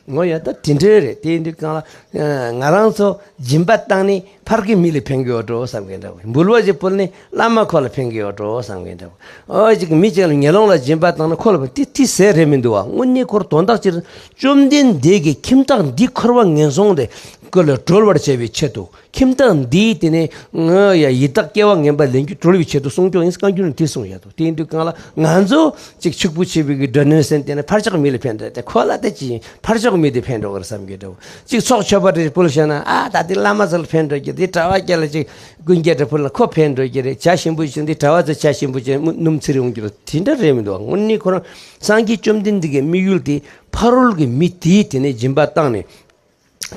འོ་ཡ། ད་དེ་འདྲ་རེད། དེ་ཡིན་དུས་སྒང་ལ། ཨ། ང་རང་ཚོ་སྦྱིན་པ་བཏང་ནས་ཕར་གྱི་མི་ལ་ཕན་གྱི་ཡོད་འགྲོ་བསམ་མཁན་འདྲ་བོ། འབུལ་བ་ཞིག་ཕུལ་ནས་བླ་མ་ཁོ་ལ་ཕན་གྱི་ཡོད་འགྲོ་བསམ་མཁན་འདྲ་བོ། ཨོ། ཅིག་མི་གཅིག་ལ་ངན་སློང་ལ་སྦྱིན་པ་བཏང་ན་ཁོ་ལ་ཕན། དེ་དེ་ཟེར་རེད་མི་འདུག་བ། དངོས་གནས་ཁོར་དོན་དག་ཅིག་བཅོམ་ལྡན་འདས་ཀྱིས་ཁྱིམ་བདག་འདིའི་འཁོར་བ་ངན་སོང་དེ་ཀུན་ལས་སྒྲོལ་བར་བྱ་བའི་ཆེད་དུ། ཁྱིམ་བདག་འདིའི་དེ་ནས་ཡ་ཡི་དྭགས་སྐྱེ་བ་ངན་པ་ལེན་རྒྱུ་གྲོལ་བའི་ཆེད་དུ་གསུངས་ཀྱང་ཡིན། བཀའ་འགྱུར་ནས་དེ་གསུངས་ཡོད་དོ། དེ་ཡིན་དུས་སྒང་ལ་ང་ཚོ་ཅིག་ཕྱུག་པོ་བྱེད་པའི་གི་སྒྲ་སྣོན་ཟེར་དེ་ནི་ཕར་ཕྱོགས་མི་ལ་ཕན་འདྲ། དེ་ཁོ་ལ་དེ་ཅི་ཕར་ཕྱོགས་མི་དེ་ཕན་འགྲོ་གི་རེད་བསམ་གྱི་འདྲ་བོ། ཅིག་ཚོགས་མཆོད་པ་རེ་ཕུལ་བཞག་ན། ཨ། ད་དེ་བླ་མ་ཚོ་ལ་ཕན་འགྲོ་གི་རེད། གྲྭ་བ་སྐྱེ་ལ་ཅིག་སྐུ་འགྱེད་རེ་ཕུལ་ན་ཁོ་ཕན་འགྲོ་གི་རེད། ཇ་ཞིམ་པོ་ཞིག་འདི་གྲྭ་བ་ཚོ་ཇ་ཞིམ་པོ་ཅིག་སྣུམ་ཚིལ་ཡོང་གི་རེད། དེ་འདྲ་རེད་མི་འདུག། དངོས་གནས་ཁོ་རང་སངས་རྒྱས་བཅོམ་ལྡན་འདས་ཀྱི་དམིགས་ཡུལ་དེ་ཕ་རོལ་གྱི་མི་དེའི་དེ་ནས་སྦྱིན་པ་བཏང་ནས།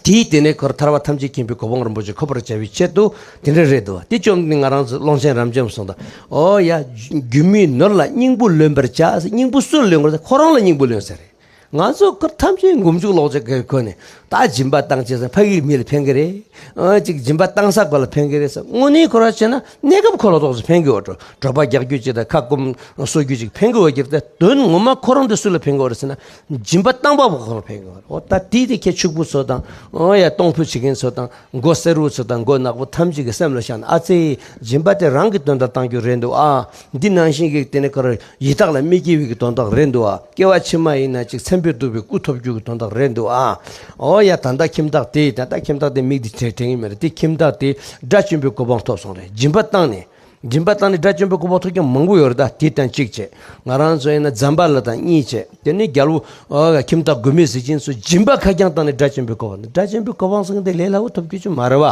དེའི་དེ་ནས་ཁོར་ཐར་པ་ཐམས་ཅད་མཁྱེན་པའི་གོ་འཕང་རིན་པོ་ཆེ་ཐོབ་པར་བྱ་བའི་ཆེད་དུ་དེ་འདྲ་རེད་འདུག། དེ་བཅོམ་ལྡན་ང་རང་ཚོ་ཀློང་ཆེན་རབ་འབྱམས་གསུངས་དང་། ཨོ་ཡ། རྒྱུ་མའི་ནོར་ལ་སྙིང་པོ་ལོན་པར་བྱ། སྙིང་པོ་སུ་ལ་ལོན་དགོས་ཟེར། ཁོ་རང་ལ་སྙིང་པོ་ལོན་ཟེར་རེད། ང་ཚོ་ཁོ་ཐམས་ཅད་མགོ་མཇུག་ལོག་ཅིག་གི་ཁོ་ནས་ད་སྦྱིན་པ་བཏང་བྱས་ཟེར། ཕ་གིའི་མི་ལ་ཕན་གི་རེད། ཨ། ཅིག་སྦྱིན་པ་བཏང་ས་ག་ལ་ཕན་གི་རེད་ཟེར། དངོས་གནས་ཁོ་རང་བྱས་ན་གནས་སྐབས་ཁོ་ལ་ཏོག་ཙམ་ཕན་གི་ཡོད་འགྲོ། གྲོད་པ་རྒྱག་རྒྱུ་ཅིག་དང་ཁ་སྐོམ་གསོ་རྒྱུ་ཅིག་ཕན་གི་ཡོད་ཀྱི་རེད། དོན་ངོ་མ་ཁོ་རང་དེ་སུ་ལ་ཕན་གི་ཡོད་རེད་ཟེར་ན། སྦྱིན་པ་བཏང་བ་པོ་ཁོ་ལ་ཕན་གི་ཡོད་རེད། འོ། ད་དེ་དེ་ཁྱེད་ཕྱུག་པོ་ཚོ་དང་། འོ་ཡ། གཏོང་ཕོད་བྱེད་མཁན་ཚོ་དང་། མགོ་སེར་བོ་ཚོ་དང་མགོ་ནག་པོ་ཐམས་ཅད་ཀྱི་སེམས་ལ་བཞག་ན། ཨ་ཙི། སྦྱིན་པ་དེ་རང་གི་དོན་དག་བཏང་རྒྱུ་རེད་འདུག་ཨ། འདི་ནང་བཞིན་གྱི་དེ་ནས་ཁོ་རང་ཡི་དྭགས་ལ་མི་སྐྱེ་བའི་གི་དོན་དག་རེད་འདུག་ཨ། སྐྱེ་བ་ཕྱི་མ་ཡིན་ན་ཅིག་མཚན་དཔེ་སྡུག་པའི་སྐུ་ཐོབ་རྒྱུ་གི་དོན་དག་རེད་འདུག་ཨ། ཨོ་ཡ། ད་ལྟ་ཁྱིམ་བདག་དེ། ད་ལྟ་ཁྱིམ་བདག་དེ་མིག་དེ་དྲན་དྲན་གྱི་མེད་རེད། དེ་ཁྱིམ་བདག་དེ་དགྲ་བཅོམ་པའི་གོ་འཕང་ཐོབ་སོང་རེད། སྦྱིན་པ་བཏང་ནས། སྦྱིན་པ་བཏང་ནས་དགྲ་བཅོམ་པའི་གོ་འཕང་ཐོབ་མཁན་མང་པོ་ཡོད་རེད། ད་དེ་དང་གཅིག་བྱས། ང་རང་ཚོ་ཡིན་ན་ཛམ་བྷ་ལ་དང་གཉིས་བྱས། དེ་ནས་རྒྱལ་པོ། ཨོ། ཁྱིམ་བདག་མགོན་མེད་ཟས་སྦྱིན་ཚོ་སྦྱིན་པ་ཁ་རྐྱང་བཏང་ནས་དགྲ་བཅོམ་པའི་གོ་འཕང་། དགྲ་བཅོམ་པའི་གོ་འཕང་ཟེར་མཁན་དེ་ལས་སླ་བོ་ཐོབ་རྒྱུ་ཅིག་མ་རེད་བ།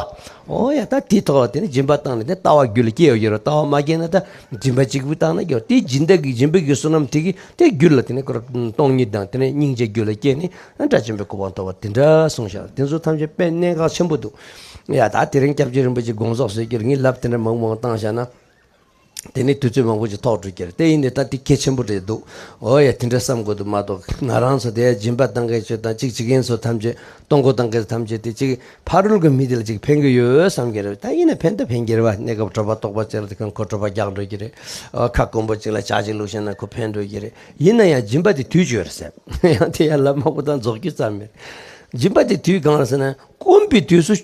ཨོ་ཡ། ད་དེའི་ཐོག་ལ་དེ་ནི་སྦྱིན་པ་བཏང་ནས་དེ་ལྟ་བ་རྒྱུད་ལ་སྐྱེས་ཡོད་ཀྱི་རེད། ལྟ་བ་མ་སྐྱེས་ན་ད་སྦྱིན་པ་གཅིག་པུ་བཏང་ན་རྒྱུ། དེ་སྦྱིན་བདག་གི་སྦྱིན་པའི་གི་བསོད་ནམས་དེ་གིས་དེ་རྒྱུད་ལ་དེ་ནི་ཁོ་རང་སྟོང་ཉིད་དང་དེ་ནས་སྙིང་རྗེ་རྒྱུད་ལ་སྐྱེས་ནས་དགྲ་བཅོམ་པའི་གོ་འཕང་ཐོབ་པ་དེ་འདྲ་གསུངས་བཞག། དེ་ཚོ་ཐམས་ཅད་དཔེ་གནད་འགག་ཆེན་པོ་འདུག། ཡ། ད་དེ་རིང་སྐྱབས་རྗེ་རིན་པོ་ཆེ་དགོངས་རྫོགས་ཟེར་གྱི་རེད། ངས་ལབ་དེ་འདྲ་མང་མང་བཏང་བཞག་ན། དེ་ནི་དུས་ཚོད་མང་པོ་ཅིག་ཐོགས་འགྲོ་གི་རེད། དེ་ཡིན་ནའི་ད་དེ་གལ་ཆེན་པོ་རེད་འདུག། འོ་ཡ། དེ་འདྲ་བསམ་དགོས་འདུག་མ་གཏོགས། ང་རང་ཚོ་དེ་སྦྱིན་པ་བཏང་མཁན་ཚོ་དང་གཅིག་བྱེད་མཁན་ཚོ་ཐམས་ཅད། གཏོང་སྒོ་བཏང་མཁན་ཚོ་ཐམས་ཅད་དེ་གཅིག་ཕ་རོལ་གྱི་མི་དེ་ལ་གཅིག་ཕན་གྱི་ཡོད་བསམ་གྱི་རེད། ད་ཡིན་ན་ཕན་ད་ཕན་གྱི་རེད་བ། གནས་སྐབས་གྲོད་པ་ལྟོགས་པ་ཅིག་ལ་དེ་གང་ཁོ་གྲོད་པ་རྒྱགས་འགྲོ་གི་རེད། ཨ། ཁ་སྐོམ་པོ་ཅིག་ལ་ཇ་ཅིག་བླུགས་བཞག་ན་ཁོ་ཕན་འགྲོ་གི་རེད། ཡིན་ན་ཡང་སྦྱིན་པ་དེ་དུས་ཅིག་ཡོད་རེད་ཟེར། ཡང་དེ་ཡང་ལབ་མང་པོ་དང་རྫོགས་རྒྱུ་ཙམ་མེད། སྦྱིན་པ་དེ་དུས་གང་ལ་ཟེར་ན། སྐོམ་པའི་དུས་སུ་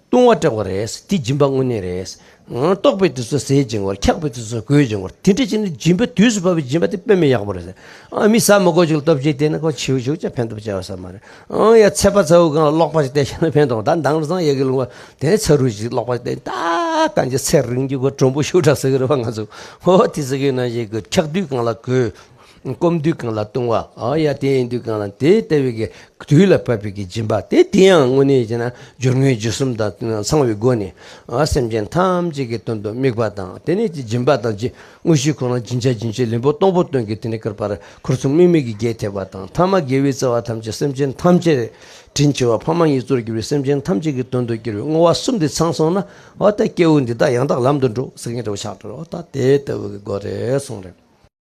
བཏུང་བ་སྤྲད་པ་རེད། དེ་སྦྱིན་པ་དངོས་གནས་རེད། ལྟོགས་པའི་དུས་སུ་ཟས་སྦྱིན་པ་རེད། འཁྱགས་པའི་དུས་སུ་གོས་སྦྱིན་པ་རེད། དེ་འདྲ་བྱས་ནས་སྦྱིན་པ་དུས་སུ་བབས་པའི་སྦྱིན་པ་དེ་དཔེ་མི་ཡག་པོ་རེད་ཟེར། ཨ། མི་ཟ་མི་དགོས་ཅིག་ལ་སྟོབས་ཆེ་བསྟན་ན་ཁོ་བྱིའུ་ཞིག་ཅིག་ཕན་ཐོགས་ཆེ་བ་ཟ་མ་རེད། ཨང་། ཡ། ཚད་པ་ཚ་བོ་གང་ལ་ལོག་པ་ཞིག་བསྟན་བཞག་ན་ཕན་ཐོགས། ད་མདང་རུ་སང་ཡ་གི་ལུང་བ་དེ་ནས་ཚ་རུ་ཞིག་ལོག་པ་ཞིག་བསྟན། ད་གང་ཅི་ཚེ་རིང་རྒྱུ་གོ་གྲུང་པོ་ཞིག་འདྲ་ཟེར་གི་རེད་བ། ང་ཚོ། ཨོ། དེ་ཟེར་གི་ན་ཡ་གི་འཁྱགས་དུས་གང་ལ་གོས། སྐོམ་དུས་གང་ལ་བཏུང་བ། ཨ་ཡ་དེ་ཡིན་དུས་གང་ལ་དེ་ལྟ་བུའི་གི་དུས་ལ་བབ་པའི་གི་སྦྱིན་པ་དེ་དེ་ཡང་དངོས་གནས་བྱས་ན་སྦྱོར་དངོས་རྗེས་གསུམ་དང་ཚང་བའི་སྒོ་ནས། ཨ་སེམས་ཅན་ཐམས་ཅད་ཀྱི་དོན་དུ་དམིགས་པ་དང་། དེ་ནས་ཀྱི་སྦྱིན་པ་དང་། དངོས་གཞི་ཁོ་ན་སྦྱིན་བྱ་སྦྱིན་བྱེད་ལེན་པོ་སྟོང་པོ་སྟོན་གྱི་དེ་ནས་བསྐུར་པར་འཁོར་གསུམ་དམིགས་མེད་ཀྱི་རྒྱས་ཐེབས་པ་དང་། ཐ་མ་དགེ་བའི་རྩ་བ་ཐམས་ཅད་སེམས་ཅན་ཐམས་ཅད་དྲིན་ཆེ་བ་ཕ་མ་གཉིས་གཙོར་གྱུར་པའི་སེམས་ཅན་ཐམས་ཅད་ཀྱི་དོན་དུ་གྱུར་པའི་བསྔོ་བ་གསུམ་དེ་ཚང་སོང་ན། འོ་ད་སྐྱེ་བོ་འདི་དག་ཡང་དག་ལམ་དུ་འགྲོ་ཟེར་མཁན་འདྲ་བོ་ཆགས་འགྲོ། འོ་ད་དེ་ལྟ་བུ་གི་སྒོ་རེད་གསུངས་རེད།